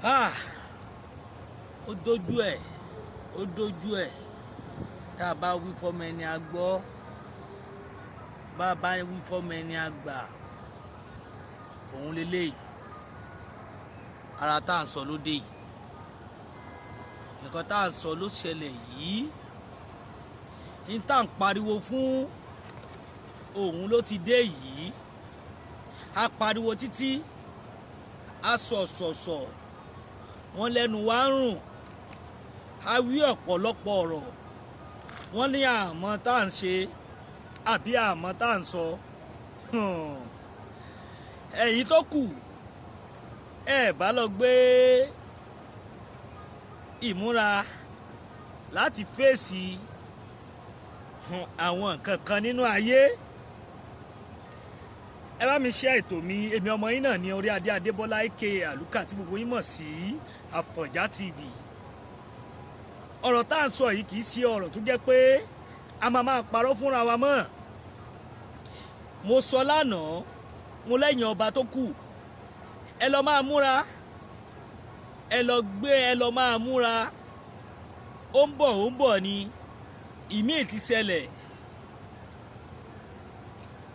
Ah, ó dojú ẹ̀, ó dojú ẹ̀. Tá a bá wí fọ́mọ ẹni a gbọ́, bá a bá wí fọ́mọ ẹni a gbà, òun leléyìí. Ara tá à ń sọ lóde yìí, nǹkan tá à ń sọ ló ṣẹlẹ̀ yìí. Ní tá à ń pariwo fún òun ló ti dé yìí. A pariwo títí, a sọ̀sọ̀sọ̀, wọ́n lẹ́nu wa ń rùn. A wí ọ̀pọ̀lọpọ̀ ọ̀rọ̀, wọ́n ní àmọ́ tá à ń ṣe àbí àmọ́ tá à ń sọ. Ẹ̀yin tó kù, ẹ bá lọ gbé ìmúra láti fèsì àwọn nǹkan kan nínú ayé. Ẹ bá mi ṣe ètò mi. Èmi ọmọ yín náà ní orí adé Adébọ́lá aka Àlùkà, tí gbogbo yín mọ̀ sí Àfọ̀njá TV. Ọ̀rọ̀ tá à ń sọ yìí kì í ṣe ọ̀rọ̀ tó jẹ́ pé a máa máa parọ́ fúnra wa mọ́. Mo sọ lánàá, mo lẹ́yìn ọba tó kù, ẹ lọ máa múra, ẹ lọ gbé, ẹ lọ máa múra. Ó ń bọ̀, ó ń bọ̀ ni. Ìmíì ti ṣẹlẹ̀.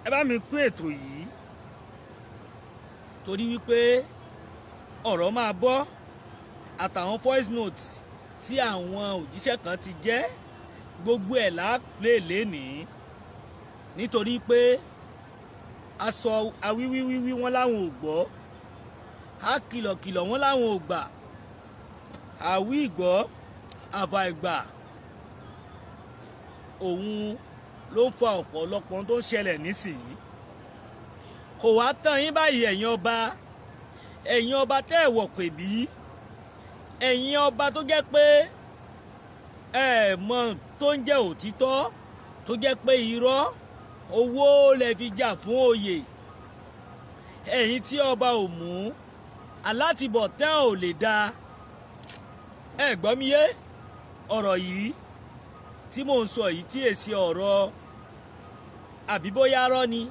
Ẹ bá mi pín ètò yìí, torí wípé ọ̀rọ̀ máa bọ́ àtàwọn voice notes tí àwọn òjíṣẹ́ kan ti jẹ́, gbogbo ẹ̀ láàplè lénìí, nítorí pé aṣọ awíwíwíwí wọn láwọn ò gbọ́, á kìlọ̀kìlọ̀ wọn láwọn ò gbà, àwí ìgbọ́ àbá ìgbà, òun ló ń fa ọ̀pọ̀lọpọ̀ tó ń ṣẹlẹ̀ nísìnyí. Kò wá tán yín báyìí. Ẹ̀yin ọba, ẹ̀yin ọba tẹ́ ẹ̀ wọ̀ pè bí, ẹ̀yin ọba tó jẹ́ pé ẹ mọ̀ tó ń jẹ́ òtítọ́, tó jẹ́ pé irọ́ owó lẹ fi jà fún oyè, ẹ̀yin tí ọba ò mú alátìbọ̀ tẹ́ ò lè da. Ẹ gbọ́ mi yé? Ọ̀rọ̀ yìí tí mò ń sọ yìí, tí èsì ọ̀rọ̀ àbí bóyá rọ́ ni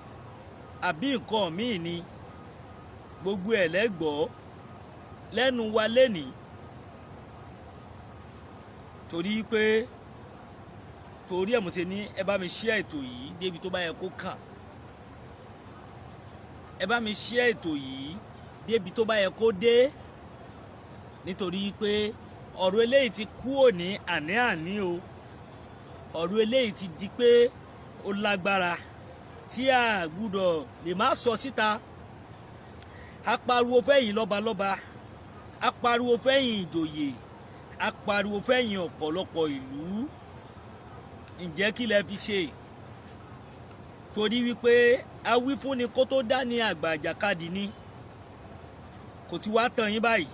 àbí nǹkan míì ni, gbogbo ẹ̀ lẹ́gbọ̀ọ́ lẹ́nu wa lénìí, torí pé torí ẹ̀ mo ṣe ní ẹ bá mi share ètò yìí débi tó bá yẹ kó kàn. Ẹ bá mi share ètò yìí débi tó bá yẹ kó dé, nítorí pé ọ̀rọ̀ eléyìí ti kúrò ní àní-àní o. Ọ̀rọ̀ eléyìí ti di pé ó lágbára tí a gbúdọ̀ lè má sọ síta. A pariwo fẹ́yìn lọ́balọ́ba, a pariwo fẹ́yìn ìjòyè, a pariwo fẹ́yìn ọ̀pọ̀lọpọ̀ ìlú. Ǹjẹ́ kí lẹ fi ṣe? Torí wípé awífúnni kó tó dá ní àgbà àjàkadì ni. Kò ti wá tán yín báyìí,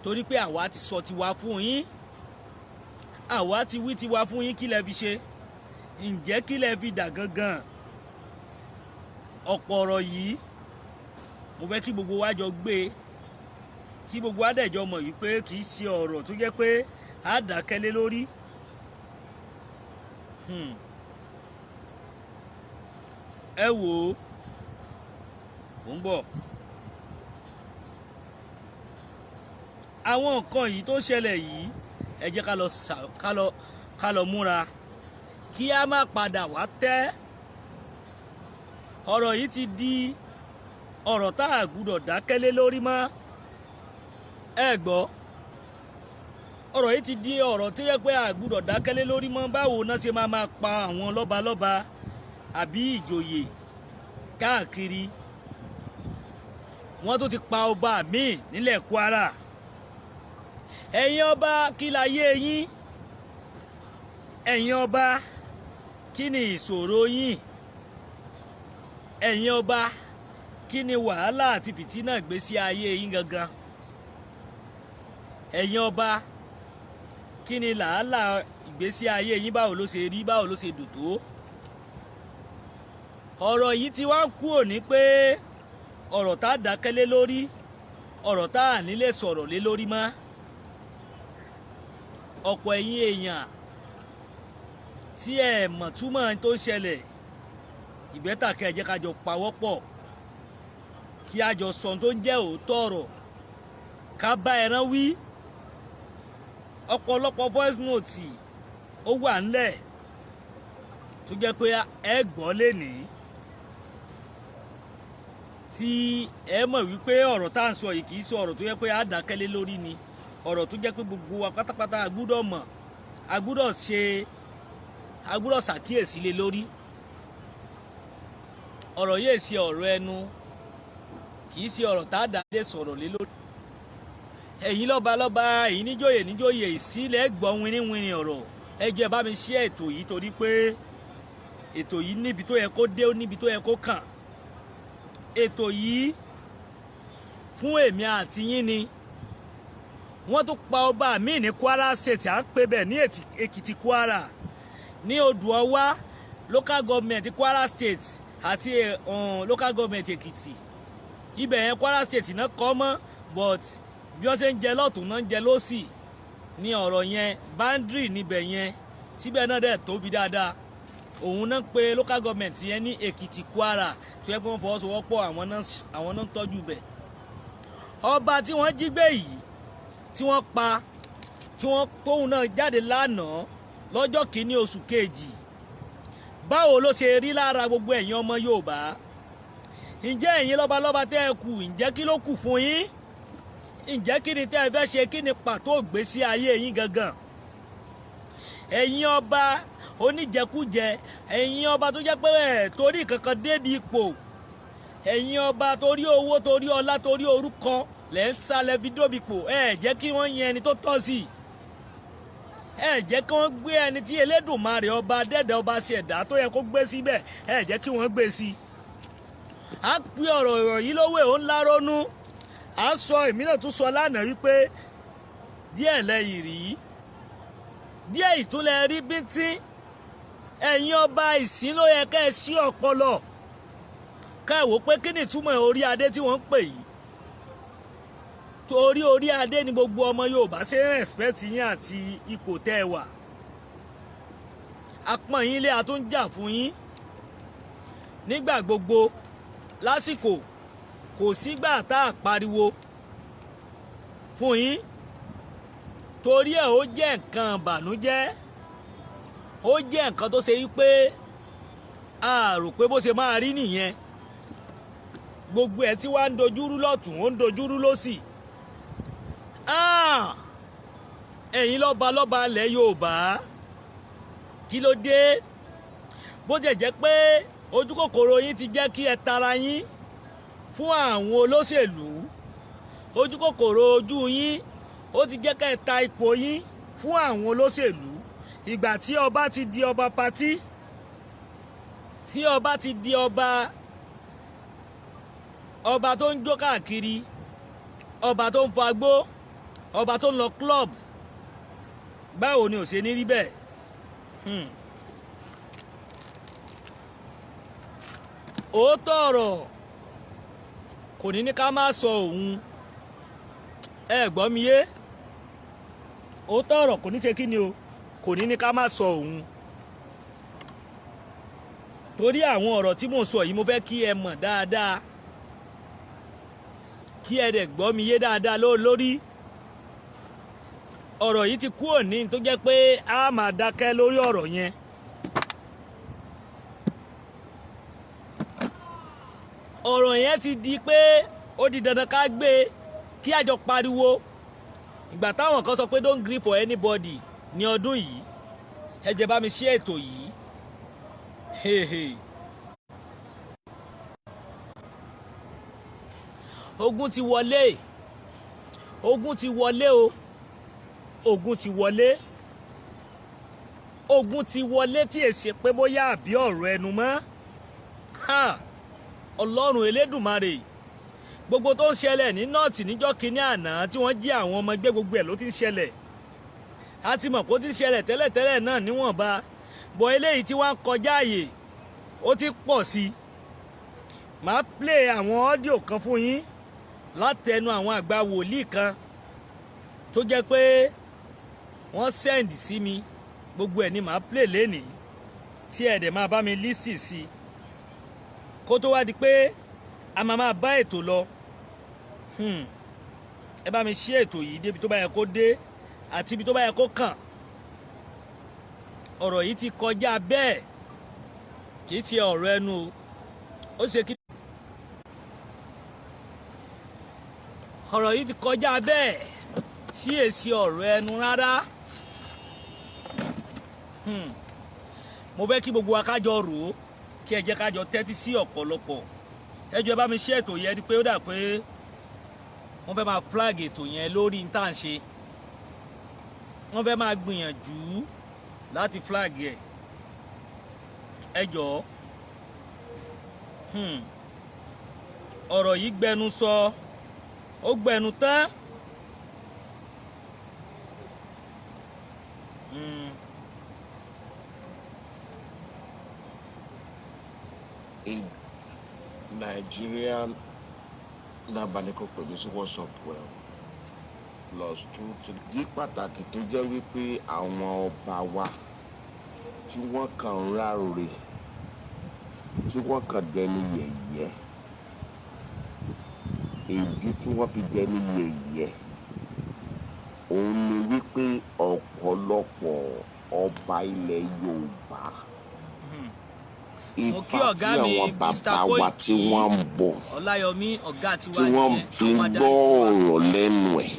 torí pé àwa ti sọ tiwa fún yín, àwa ti wí tiwa fún yín. Kí lẹ fi ṣe? Ǹjẹ́ kí lẹ fi dà gangan? Ọ̀pọ̀ ọ̀rọ̀ yìí, mo fẹ́ kí gbogbo wa jọ gbé, kí gbogbo wa dẹ̀ jọ mọ̀ wípé kì í ṣe ọ̀rọ̀ tó jẹ́ pé a dákẹ́ lé lórí. Ẹ wò ó, mò ń bọ̀. Àwọn nǹkan yìí tó ń ṣẹlẹ̀ yìí, ẹ jẹ́ ká lọ múra kí a má padà wá tẹ́. Ọ̀rọ̀ yìí ti di ọ̀rọ̀ tá a gbúdọ̀ dákẹ́ lé lórí mọ́. Ẹ gbọ́, ọ̀rọ̀ yìí ti di ọ̀rọ̀ tí yẹ pé a gbúdọ̀ dákẹ́ lé lórí mọ́. Báwo náà ṣe máa máa pa àwọn lọ́balọ́ba àbí ìjòyè káàkiri? Wọ́n tún ti pa ọba míì nílẹ̀ Kwara. Ẹ̀yin ọba, kí láyé yín? Ẹ̀yin ọba, kí ni ìṣòro yín? Ẹ̀yin ọba, kí ni wàhálà àti fìtínà ìgbésí ayé yín gangan? Ẹ̀yin ọba, kí ni làálàá ìgbésí ayé yín? Báwo ló ṣe rí? Báwo ló ṣe dùn tó? Ọ̀rọ̀ yìí ti wá kúrò ní pé ọ̀rọ̀ tá a dákẹ́ lé lórí, ọ̀rọ̀ tá a nílé sọ̀rọ̀ lé lórí mọ́. Ọ̀pọ̀ ẹ̀yin èèyàn tí ẹ mọ̀ túmọ̀ tó ń ṣẹlẹ̀, ìbẹ́tà kẹ́ ẹ jẹ́ ká jọ pawọ́pọ̀, kí a jọ sọ tó ń jẹ́ òótọ́ ọ̀rọ̀. Ká bá ẹran wí. Ọ̀pọ̀lọpọ̀ voice note ó wà ńlẹ̀ tó jẹ́ pé ẹ gbọ́ lénìí, tí ẹ mọ̀ wípé ọ̀rọ̀ tá à ń sọ yìí kì í ṣe ọ̀rọ̀ tó yẹ pé a dákẹ́lé lórí ni, ọ̀rọ̀ tó jẹ́ pé gbogbo wa pátápátá a gbúdọ̀ mọ̀, a gbúdọ̀ ṣe, a gbúdọ̀ ṣàkíyèsí lé lórí. Ọ̀rọ̀ yìí ṣe ọ̀rọ̀ ẹnu, kì í ṣe ọ̀rọ̀ tá a dá lé sọ̀rọ̀ lé lórí. Ẹ̀yin lọ́ba lọ́ba, ẹ̀yin níjòyè níjòyè, ìsílẹ̀ gbọ́ wínníwínní ọ̀rọ̀. Ẹ jẹ́ bá mi ṣe ètò yìí, torí pé ètò yìí níbi tó yẹ kó dé, ó níbi tó yẹ kó kàn. Ètò yìí fún èmi àti yín ni. Wọ́n tún pa ọba míì ní Kwara State, à ń pè bẹ́ẹ̀ ní Èkìtì Kwara, ní Odò Ọwá Local Government, Kwara State àti Local Government Èkìtì. Ibẹ̀ yẹn, Kwara State náà kọ́ mọ́, but bí wọ́n ṣe ń jẹ lọ́tún náà ń jẹ lọ́sì ní ọ̀rọ̀ yẹn. Boundary níbẹ̀ yẹn, tíbẹ̀ náà dẹ̀ tóbi dáadáa. Òun náà pé local government yẹn ní Èkìtì Kwara, tó yẹ pé wọ́n fọwọ́sowọ́pọ̀, àwọn náà ń tọ́jú bẹ̀. Ọba tí wọ́n jí gbé yìí, tí wọ́n pa, tí wọ́n tóun náà jáde lánàá lọ́jọ́ kìíní oṣù kejì, báwo ló ṣe rí lára gbogbo ẹ̀yin ọmọ Yorùbá? Ǹjẹ́ ẹ̀yin lọ́balọ́ba tẹ́ ẹ kù, ǹjẹ́ kí ló kù fún yín? Ǹjẹ́ kí ni tẹ́ ẹ fẹ́ ṣe? Kí ni pàtó ìgbésí ayé yín gangan? Ẹ̀yin ọba oníjẹkújẹ, ẹ̀yin ọba tó jẹ́ pé ẹ̀ torí kankan débi ipò, ẹ̀yin ọba torí owó, torí ọlá, torí orúkọ lẹ́ ń sálẹ̀ fi dóbipò, ẹ̀ jẹ́ kí wọ́n yan ẹni tó tọ́ sí i, ẹ jẹ́ kí wọ́n gbé ẹni tí Elédùmarè ọba dẹ́dẹ̀ ọba ṣẹ̀dá tó yẹ kó gbé síbẹ̀, ẹ jẹ́ kí wọ́n gbé sí i. A pè ọ̀rọ̀ ọ̀rọ̀ yìí lówó ò ń lárónú. À ń sọ, èmi náà tún sọ lánàá wípé díẹ̀ lẹ́yìn rí, díẹ̀ ìtúnlẹ̀ rí bíntín. Ẹ̀yin ọba ìsín ló yẹ ká ẹ sí ọpọlọ, ká ẹ wò pé kí ni ìtumọ̀ orí adé tí wọ́n ń pè yìí. Torí orí adé ni gbogbo ọmọ Yorùbá ṣe ń respect yín àti ipò tẹ́ ẹ wà. Apọ́n yín lé, a tún jà fún yín nígbà gbogbo lásìkò. Kò sígbà tá a pariwo fún yín. Torí ẹ̀, ó jẹ́ nǹkan ìbànújẹ́, ó jẹ́ nǹkan tó ṣe wípé a rò pé bó ṣe máa rí nìyẹn. Gbogbo ẹ̀ tí wàá ń dojúrú lọ́tún, ó ń dojúrú lọ́sì. Ẹ̀yin lọ́ba lọ́ba ilẹ̀ Yorùbá, kí ló dé? Bó jẹ́ jẹ́ pé ojú kòkòrò yín ti jẹ́ kí ẹ tara yín fún àwọn olóṣèlú, ojú kòkòrò ojú yín ó ti jẹ́ ká ẹ ta ipò yín fún àwọn olóṣèlú. Ìgbà tí ọba ti di ọba party, tí ọba ti di ọba, ọba tó ń jó káàkiri, ọba tó ń fagbó, ọba tó ń lọ club, báwo ni ò ṣe ní rí bẹ́ẹ̀? Òótọ́ ọ̀rọ̀ kò ní ní ká má sọ òun. Ẹ gbọ́ mi yé? Òótọ́ ọ̀rọ̀ kò ní ṣe kí ni o, kò ní ní ká má sọ òun. Torí àwọn ọ̀rọ̀ tí mò ń sọ yìí, mo fẹ́ kí ẹ mọ̀ dáadáa, kí ẹ dẹ̀ gbọ́ mi yé dáadáa lórí ọ̀rọ̀ yìí. Ti kú òní tó jẹ́ pé a máa dákẹ́ lórí ọ̀rọ̀ yẹn. Ọ̀rọ̀ yẹn ti di pé ó di dandan ká gbé e, kí a jọ pariwo. Ìgbà táwọn kan sọ pé don't gree for anybody ní ọdún yìí, ẹ jẹ́ bá mi ṣe ètò yìí. Hey, hey. Ogun ti wọlé, ogun ti wọlé o, ogun ti wọlé, ogun ti wọlé, tí èsì pé bóyá àbí ọ̀rọ̀ ẹnu mọ́. Ọlọ́run Elédùmarè, gbogbo tó ń ṣẹlẹ̀ ní North níjọ́ kínní àná tí wọ́n jí àwọn ọmọ gbé, gbogbo ẹ̀ ló ti ń ṣẹlẹ̀. A ti mọ̀ kó ti ń ṣẹlẹ̀ tẹ́lẹ̀tẹ́lẹ̀ náà níwọ̀nba bọ̀, eléyìí tí wọ́n ń kọjá àyè, ó ti pọ̀ sí i. Màá play àwọn audio kan fún yín látẹnu àwọn àgbà wòlíì kan tó jẹ́ pé wọ́n send sí mi. Gbogbo ẹ̀ ni màá play lénìí, tí ẹ̀ dẹ̀ máa bá mi listen sí i kó tó wá di pé a máa máa bá ètò lọ. Ẹ bá mi share ètò yìí débi tó bá yẹ kó dé àti ibi tó bá yẹ kó kàn. Ọ̀rọ̀ yìí ti kọjá bẹ́ẹ̀, kì í ṣe ọ̀rọ̀ ẹnu o. Ó ṣe kí ọ̀rọ̀ yìí ti kọjá bẹ́ẹ̀, tí èsì ọ̀rọ̀ ẹnu rárá. Mo fẹ́ kí gbogbo wa kájọ rò ó, kí ẹ jẹ́ kájọ tẹ́tí sí ọ̀pọ̀lọpọ̀. Ẹ jọ̀ọ́, ẹ bá mi ṣe ètò yẹn pé ó dà pé wọ́n fẹ́ máa flag ètò yẹn lórí ní tá à ń ṣe. Wọ́n fẹ́ máa gbìyànjú láti flag ẹ̀. Ẹ jọ̀ọ́, ọ̀rọ̀ yìí gbẹnu sọ, ó gbẹnu tán. In Nigerian number ní kò pè mí sí WhatsApp, well, +23. Dí pàtàkì tó jẹ́ wípé àwọn ọba wa tí wọ́n kàn ń ráre, tí wọ́n kàn dẹni yẹ̀yẹ́, ìdí tí wọ́n fi dẹni yẹ̀yẹ́ òun ni wípé ọ̀pọ̀lọpọ̀ ọba ilẹ̀ Yorùbá, Mo kí Ifá ọ̀gá tí mi àwọn Mr. bàbá wa tí Koiki wọ́n ń bọ̀, Ọláyọmí, ọ̀gá tiwa tí wọ́n nìyẹn, fi àwọn adarí gbọ́ tiwa. ọ̀rọ̀ lẹ́nu ẹ̀,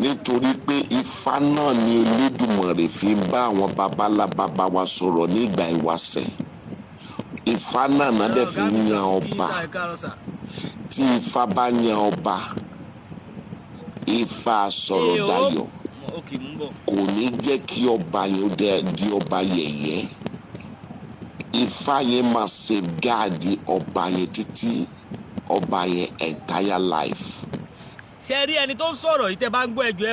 nítorí pé Ifá náà ni Olódùmarè fi ń bá àwọn babalábàbá wa sọ̀rọ̀ nígbà ìwáṣẹ̀. Ifá náà náà dẹ̀ fi Ọ̀gá mi ń sà, yan mo kí yín ọba. sà, ẹ káàárọ̀ sà. Tí Ifá bá yan ọba, Ifá sọ̀rọ̀ Ee o dayọ̀, ok, mò ń bọ̀. kò ní jẹ́ kí ọba yẹn ó di ọba yẹ̀yẹ́. Ifá yẹn máa safeguard ọba yẹn títí ọba yẹn entire life. Ṣe rí ẹni tó ń sọ̀rọ̀ yìí? Tẹ́ bá ń gbọ́, ẹjọ́,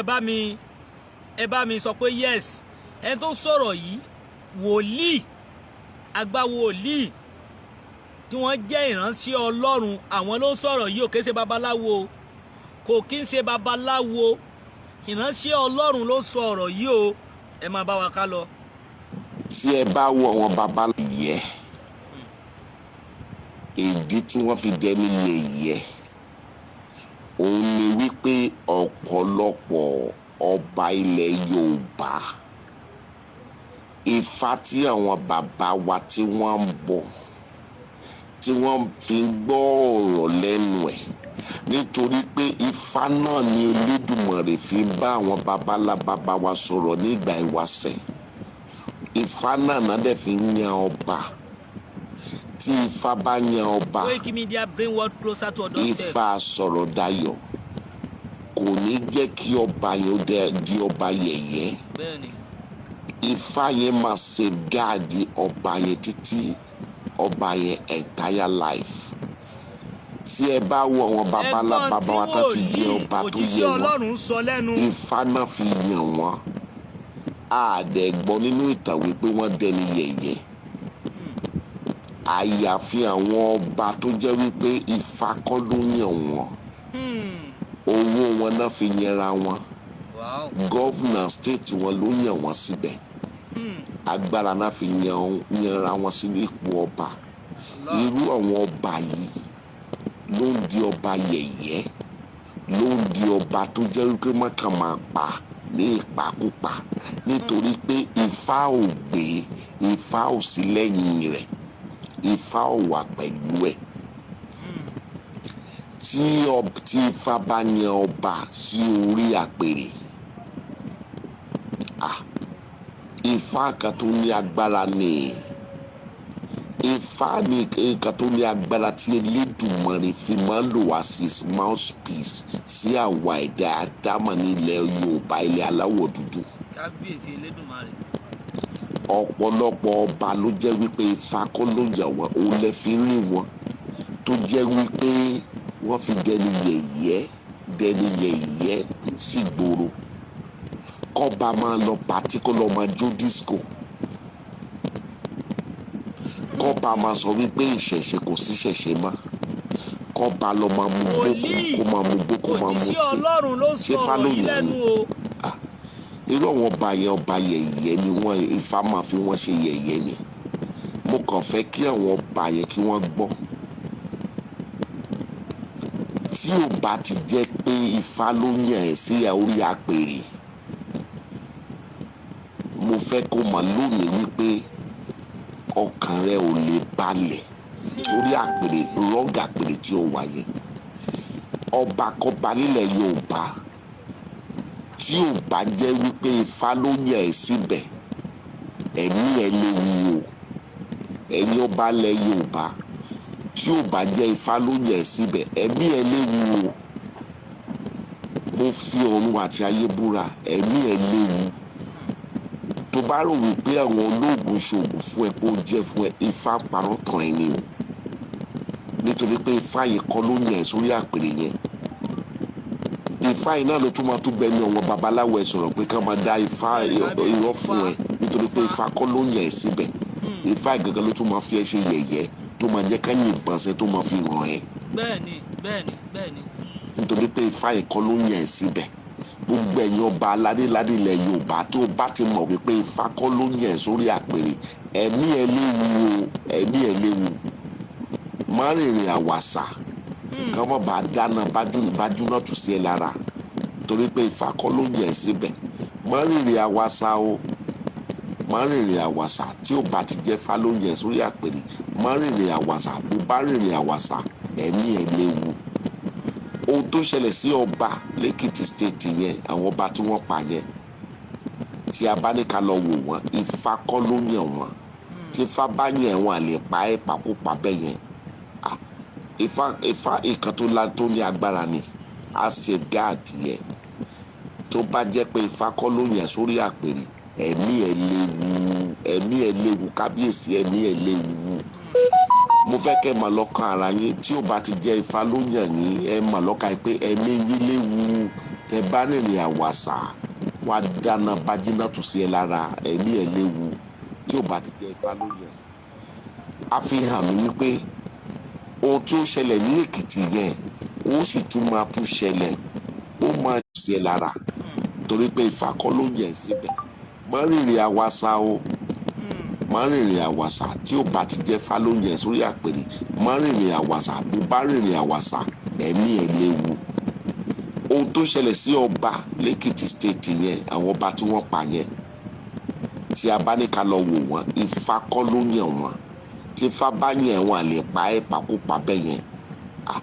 ẹ bá mi sọ pé yes. Ẹni tó ń sọ̀rọ̀ yìí, wòlíì, àgbà wòlíì tí wọ́n jẹ́ ìránṣẹ́ Ọlọ́run, àwọn ló ń sọ̀rọ̀ yìí. Ò kì í ṣe babaláwo o, kò kí ń ṣe babaláwo. Ìránṣẹ́ Ọlọ́run ló sọ ọ̀rọ̀ yìí o. Ẹ máa bá wa ká lọ. Tí ẹ bá wo àwọn baba yẹ, ìdí tí wọ́n fi dẹni yẹ̀yẹ́ òun ni wípé ọ̀pọ̀lọpọ̀ ọba ilẹ̀ Yorùbá, Ifá tí àwọn bàbá wa tí wọ́n ń bọ̀, tí wọ́n fi gbọ́ ọ̀rọ̀ lẹ́nu ẹ̀, nítorí pé Ifá náà ni Olódùmarè fi bá àwọn babalábàbá wa sọ̀rọ̀ nígbà ìwáṣẹ̀. Ifá náà náà dẹ̀ fi ń yan ọba. Tí Ifá bá yan ọba, Koiki Media, bring world closer to your doorstep. Ifá sọ̀rọ̀ dayọ̀, kò ní jẹ́ kí ọba yẹn ó di ọba yẹ̀yẹ́. Ifá yẹn máa safeguard ọba yẹn títí ọba yẹn entire life. Tí ẹ bá wo àwọn Ẹ̀gbọ́n babalábàbá tí wa tó ti jẹ wòlíì ọba tó òjíṣẹ́ yẹ wọn, Ọlọ́run sọ lẹ́nu. Ifá náà fi yàn wọ́n. A dẹ̀ gbọ́ nínú ìtàn wípé wọ́n dẹni yẹ̀yẹ́, àyàfi àwọn ọba tó jẹ́ wípé Ifá kọ́ ló yàn wọ́n, owó wọn náà fi yanra wọn. Governor state wọn ló yàn wọ́n síbẹ̀. Agbára náà fi yanra wọn sí ipò ọba. Allah. Irú àwọn ọba yìí ló ń di ọba yẹ̀yẹ́, ló ń di ọba tó jẹ́ wípé wọ́n kàn máa pa ní ìpakúpa, nítorí pé Ifá ò gbé, Ifá ò sí lẹ́yìn rẹ̀, Ifá ò wà pẹ̀lú ẹ̀. Tí Ifá bá yan ọba sí orí àpèrè, ah, Ifá kan tó ní agbára ni. Ifá ní nǹkan tó ní agbára tí Elédùmarè fi máa ń lò wá sí his mouthpiece sí àwa ẹ̀dá àdámọ̀ ní ilẹ̀ Yorùbá, ilẹ̀ aláwọ̀ dúdú. Kábíyèsí Elédùmarè. Ọ̀pọ̀lọpọ̀ ọba ló jẹ́ wípé Ifá kọ́ ló yàn wọ́n. Òun lè fi rí wọn tó jẹ́ wípé wọ́n fi dẹni yẹ̀yẹ́, dẹni yẹ̀yẹ́ sí gbòòrò. Kọ́ba máa lọ party, kó lọ máa jó disco, kọ́ba máa sọ wípé ìṣẹ̀ṣe, kò sí ìṣẹ̀ṣe mọ́, kọ́ba lọ máa mú gbó, Wòlíì kó máa mú gbó, kó máa mú òjíṣẹ́ tí Ọlọ́run ló ṣé sọ ọ̀rọ̀ Fálóyè yìí ni? lẹ́nu o. Irú àwọn ọba yẹn, ọba yẹ̀yẹ́ ni wọ́n. Ifá máa fi wọ́n ṣe yẹ̀yẹ́ ni. Mo kàn fẹ́ kí àwọn ọba yẹn kí wọ́n gbọ́. Tí ò bá ti jẹ́ pé Ifá ló yàn ẹ́ sí orí àpèrè, mo fẹ́ kó mọ̀ lónìí wípé ọkàn rẹ ò lè balẹ̀ orí àpèrè, wrong àpèrè tí ó wà yẹn. Ọba kọba nílẹ̀ Yorùbá tí ò bá jẹ́ wípé Ifá ló yàn ẹ́ síbẹ̀, ẹ̀mí ẹ̀ léwu o. Ẹ̀yin ọba ilẹ̀ Yorùbá, tí ò bá jẹ́ Ifá ló yàn ẹ́ síbẹ̀, ẹ̀mí ẹ̀ léwu o. Mo fi ọ̀run àti ayé búra, ẹ̀mí ẹ̀ léwu. Tó bá rò wípé àwọn olóògùn ṣoògùn fún ẹ kó jẹ́ fún ẹ, Ifá parọ́ tàn ẹ́ ni o, nítorí pé Ifá yìí kọ́ ló yàn ẹ́ sórí àpèrè yẹn. Ifá yìí náà ló tún máa tún bẹnu àwọn babaláwo ẹ sọ̀rọ̀ pé ká máa dá Ifá irọ́ fún ẹ, nítorí pé Ifá kọ́ ló yàn ẹ́ síbẹ̀. Ifá yìí gangan ló tún máa fi ẹ́ ṣe yẹ̀yẹ́, tó máa jẹ́ ká yìnbọn ṣe, tó máa fi ràn ẹ́. bẹ́ẹ̀ni bẹ́ẹ̀ni bẹ́ẹ̀ni Nítorí pé Ifá yìí kọ́ ló yàn ẹ́ síbẹ̀. Gbogbo ẹ̀yin ọba aládéládé ilẹ̀ Yorùbá, tó bá ti mọ̀ wípé Ifá kọ́ ló yàn ẹ́ sórí àpèrè, ẹ̀mí ẹ̀ léwu o, ẹ̀mí ẹ̀ léwu. Má rìnrìn àwàsà kí wọ́n bá dáná bájúná tù sí ẹ lára, torí pé Ifá kọ́ ló yàn ẹ́ síbẹ̀. Má rìnrìn àwàsà o, má rìnrìn àwàsà. Tí ò bá ti jẹ́ Ifá ló yàn ẹ́ sórí àpèrè, má rìnrìn àwàsà. Bó bá rìnrìn àwàsà, ẹ̀mí ẹ̀ léwu. Ohun tó ṣẹlẹ̀ sí ọba lẹ́kìtì State yẹn, àwọn ọba tí wọ́n pa yẹn, tí a bá ní ká lọ wò wọ́n, Ifá kọ́ ló yàn wọ́n. Tí Ifá bá yàn wọ́n, àlè pa ẹ́ pàkópa bẹ́ẹ̀ yẹn. Ah, Ifá ìkan tó la tó ní agbára ni a safeguard yẹn. Tó bá jẹ́ pé Ifá kọ́ ló yàn sórí àpèrè, ẹ̀mí ẹ̀ léwu, ẹ̀mí ẹ̀ léwu. Kábíyèsí, ẹ̀mí ẹ̀ léwu. Mo fẹ́ kẹ́ ẹ mọ̀ lọ́kàn ara yín, tí ò bá ti jẹ́ Ifá ló yàn yín, ẹ mọ̀ lọ́kàn yín pé ẹ̀mí yín léwu. Tẹ bá rìnrìn àwàsà, wá dáná bájínà tù sí ẹ lára, ẹ̀mí ẹ̀ léwu. Tí ò bá ti jẹ́ Ifá ló yàn. A fi hàn mí wípé ohun tí ó ṣẹlẹ̀ ní Èkìtì yẹn, ó sì tún máa tún ṣẹlẹ̀, ó máa sí ẹ lára, torí pé Ifá kọ́ ló yàn ẹ́ síbẹ̀. Má rìnrìn àwàsà o, má rìnrìn àwàsà. Tí ò bá ti jẹ́ Ifá ló yàn ẹ́ sórí àpèrè, má rìnrìn àwàsà. Bó bá rìnrìn àwàsà, ẹ̀mí ẹ̀ léwu. Ohun tó ṣẹlẹ̀ sí ọba lẹ́kìtì State yẹn, àwọn ọba tí wọ́n pa yẹn, tí a bá ní ká lọ wò wọ́n, Ifá kọ́ ló yàn wọ́n. Tí Ifá bá yàn wọ́n, àlè pa ẹ́ pàkópa bẹ́ẹ̀ yẹn. Ah,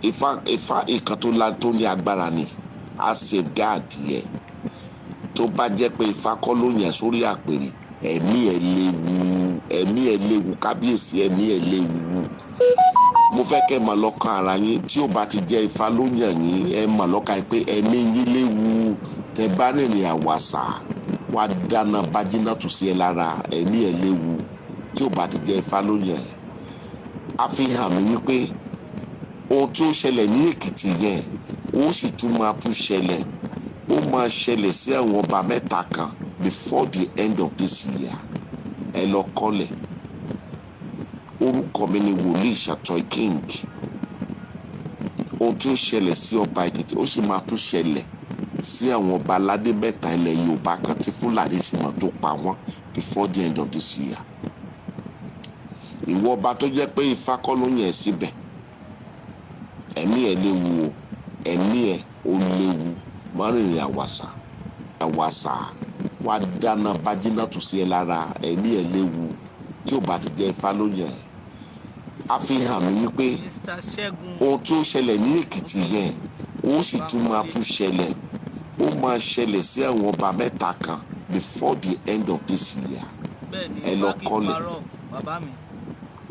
Ifá ìkan tó la tó ní agbára ni a safeguard yẹn. Tó bá jẹ́ pé Ifá kọ́ ló yàn sórí àpèrè, ẹ̀mí ẹ̀ léwu, ẹ̀mí ẹ̀ léwu. Kábíyèsí, ẹ̀mí ẹ̀ léwu. Mo fẹ́ kẹ́ ẹ mọ̀ lọ́kàn ara yín, tí ò bá ti jẹ́ Ifá ló yàn yín, ẹ mọ̀ lọ́kàn yín pé ẹ̀mí yín léwu. Tẹ bá rìnrìn àwàsà, wá dáná bájínà tù sí ẹ lára, ẹ̀mí ẹ̀ léwu. Tí ò bá ti jẹ́ Ifá ló yàn ẹ́. A fi hàn mí wípé ohun tí ó ṣẹlẹ̀ ní Èkìtì yẹn, ó sì tún máa tún ṣẹlẹ̀, ó máa ṣẹlẹ̀ sí àwọn ọba mẹ́ta kan before the end of this year. Ẹ lọ kọ́lẹ̀. Orúkọ mi ni Wòlíì Ṣàtọ́ King. Ohun tí ó ṣẹlẹ̀ sí ọba Èkìtì, ó sì máa tún ṣẹlẹ̀ sí àwọn ọba aládé mẹ́ta ilẹ̀ Yorùbá kan tí Fúlàní sì máa tó pa wọ́n before the end of this year. Ìwọ ọba tó jẹ́ pé Ifá kọ́ ló yàn ẹ́ síbẹ̀, ẹ̀mí ẹ̀ léwu o, ẹ̀mí ẹ̀ ó léwu. Má rìnrìn àwàsà àwàsà, wá dáná bájínà tù sí ẹ lára, ẹ̀mí ẹ̀ léwu. Tí ò bá ti jẹ́ Ifá ló yàn ẹ́. A fi hàn mí wípé Mr Ṣẹ́gun. ohun tí ó ṣẹlẹ̀ ní Èkìtì yẹn, ó sì tún máa tún ṣẹlẹ̀, ó máa ṣẹlẹ̀ sí àwọn ọba mẹ́ta kan before the end of this year. Bẹ́ẹ̀ni. Ẹ lọ Ifá kì í kọ́lẹ̀. parọ́, bàbá mi.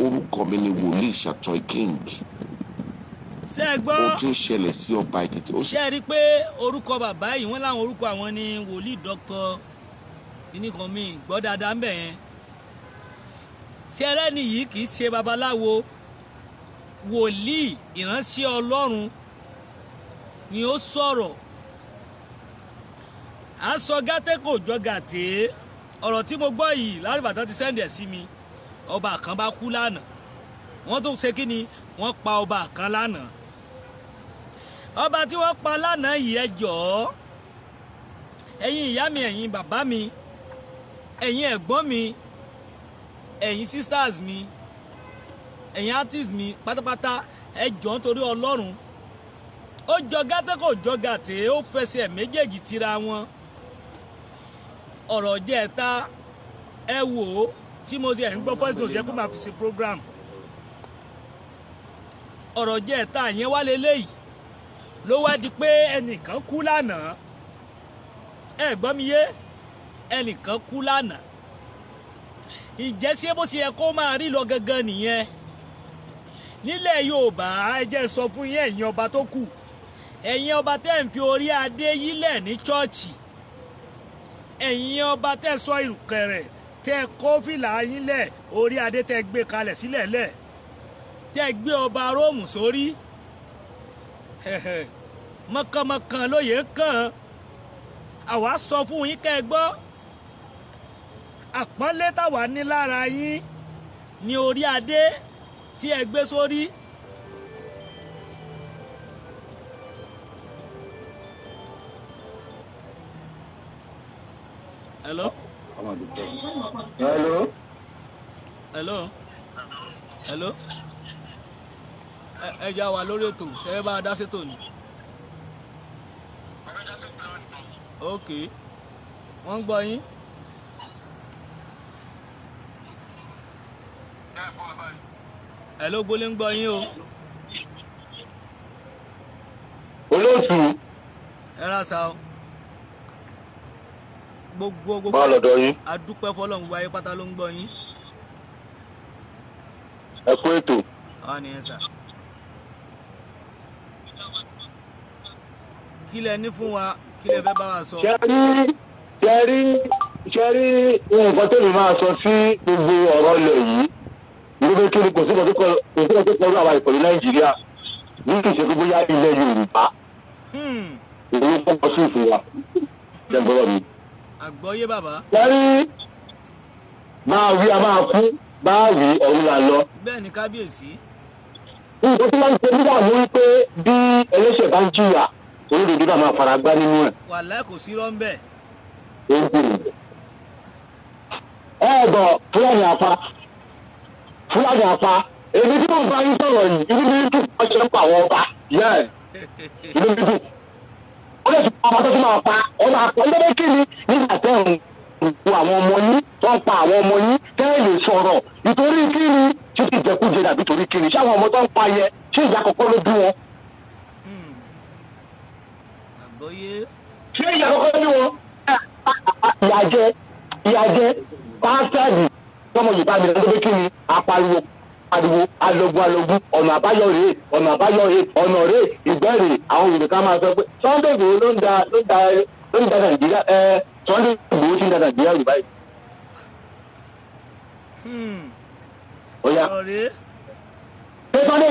Orúkọ mi ni Wòlíì Ṣàtọ́ King. Ṣé ẹ gbọ́? Ohun tí ó ṣẹlẹ̀ sí ọba Èkìtì, ó sì Ṣé ẹ rí i pé orúkọ bàbá yìí, wọ́n láwọn orúkọ àwọn ní wòlíì dr kíní kan, mi gbọ́ dáadáa ń bẹ̀ yẹn. Ṣé ẹlẹ́ni yìí kì í ṣe babaláwo, wòlíì ìránṣẹ́ Ọlọ́run ni ó sọ̀rọ̀. À ń sọ gàtẹ́ kò jọ gàtẹ́. Ọ̀rọ̀ tí mo gbọ́ yìí lárìbàtà ti send ẹ̀ sí mi. Ọba kan bá kú lánàá, wọ́n tún ṣe kí ni, wọ́n pa ọba kan lánàá. Ọba tí wọ́n pa lánàá yìí, ẹ jọ̀ọ́, ẹ̀yin ìyá mi, ẹ̀yin bàbá mi, ẹ̀yin ẹ̀gbọ́n mi, ẹ̀yin sisters mi, ẹ̀yin artist mi pátápátá, ẹ jọ̀ọ́, nítorí Ọlọ́run. Ó jọ gàtẹ́ kò jọ gàtẹ́, ó fẹsẹ̀ méjèèjì tira wọn. Ọ̀rọ̀ jẹ́ ẹ̀ta ẹ wò ó tí mo ti ẹ̀ ń gbọ́ first note yẹ kó máa fi ṣe program. Ọ̀rọ̀ jẹ́ ẹ̀ta yẹn wá leléyìí ló wá di pé ẹnìkan kú lánàá. Ẹ gbọ́ mi yé, ẹnìkan kú lánàá. Ǹjẹ́ ṣé bó ṣe yẹ kó máa rí lọ gangan nìyẹn nílẹ̀ Yorùbá? Ẹ jẹ́ sọ fún yín, ẹ̀yin ọba tó kù, ẹ̀yin ọba tẹ́ ń fi orí adé yílẹ̀ ní chọ́ọ̀chì, ẹ̀yin ọba tẹ́ sọ ìrùkẹ̀rẹ̀, tẹ́ kó fìlà yín lẹ̀, orí adé tẹ́ gbé kalẹ̀ sílẹ̀ lẹ̀, tẹ́ gbé ọba Róòmù sórí, mọ̀kànmọ̀kàn lóye kàn. Àwa sọ fún yín kẹ́ ẹ gbọ́, àpọ́nlé táwa ní lára yín ní orí adé tí ẹ gbé sórí. Hello? Hello. Hello, hello, ẹ já wa lórí ètò, ṣe é bá a dá sétò ni. Ok, wọ́n ń gbọ́ yín. Hello, gbólé ń gbọ́ yín o. Olóòtú. Ẹ ra sa o. Gbogbo gbogbo. Báwo lọ́dọ̀ yín? Adúpẹ́ fọlọ́run, gbogbo ayé pátá ló ń gbọ́ yín. Ẹ kú ètò. Àwa nìyẹn sà. Kí lẹ ní fún wa? Kí lẹ fẹ́ bá wa sọ? Ṣe rí nǹkan tó lè máa sọ sí gbogbo ọ̀rọ̀ ilẹ̀ yìí wípé kí ni kò sí nǹkan tó kọlu àwa ìpẹ̀lú Nàìjíríà ní kì í ṣe pé bóyá ilẹ̀ Yorùbá òun kọ́kọ́ sí ìfún wa ṣe ń gbọ́dọ̀ mi. Àgbọ́yé bàbá. Ṣe rí, máa wí a máa kú, máa wí ọ̀run là lọ. Bẹ́ẹ̀ ni, kábíyèsí. Nǹkan tó máa ń ṣe nígbà mú wípé bí ẹlẹ́ṣẹ̀ bá ń jìyà, olódodo náà máa fara gbá nínú ẹ̀. Wàláhì, kò sí rọ́ńbẹ́. Ó ń gbèrò. Ẹ gbọ́, Fúlàní apá, Fúlàní apá, èmi tí mo bá yín sọ̀rọ̀ yìí, inú mi dùn wọ́n ṣe ń pa àwọn ọba yẹ́ ẹ̀, inú mi dùn. Ó lè tún ọba tó tún máa pa ọba àpọ̀ lọ́dọ̀. Kí ni nígbà tẹ́ ń wo àwọn ọmọ yín tó ń pa àwọn ọmọ yín, tẹ́ ẹ lè sọ̀rọ̀? Nítorí kí ni? Ṣé ti jẹkújẹ dàbí torí kí ni? Ṣé àwọn ọmọ tó ń pa yẹ, ṣé ìyá àkọ́kọ́ ló bí wọn? Àgbọ́yé. Ṣé ìyá àkọ́kọ́ ló bí wọn? Ìyà jẹ, ìyà jẹ pásítọ̀dì tọmọ Yorùbá mi lọ́dọ̀. Kí ni apariwo pariwo, alógun alógun, ọ̀nà àbáyọ rèé, ọ̀nà àbáyọ rèé, ọ̀nà rèé, ìgbẹ́ rèé. Àwọn Yorùbá ká máa sọ pé Sunday Igboho ló ń da Nàìjíríà. Ẹ Sunday Igboho ti ń da Nàìjíríà rú báyìí. Ó yá. Ọ̀rọ̀ rèé. Ṣé Sunday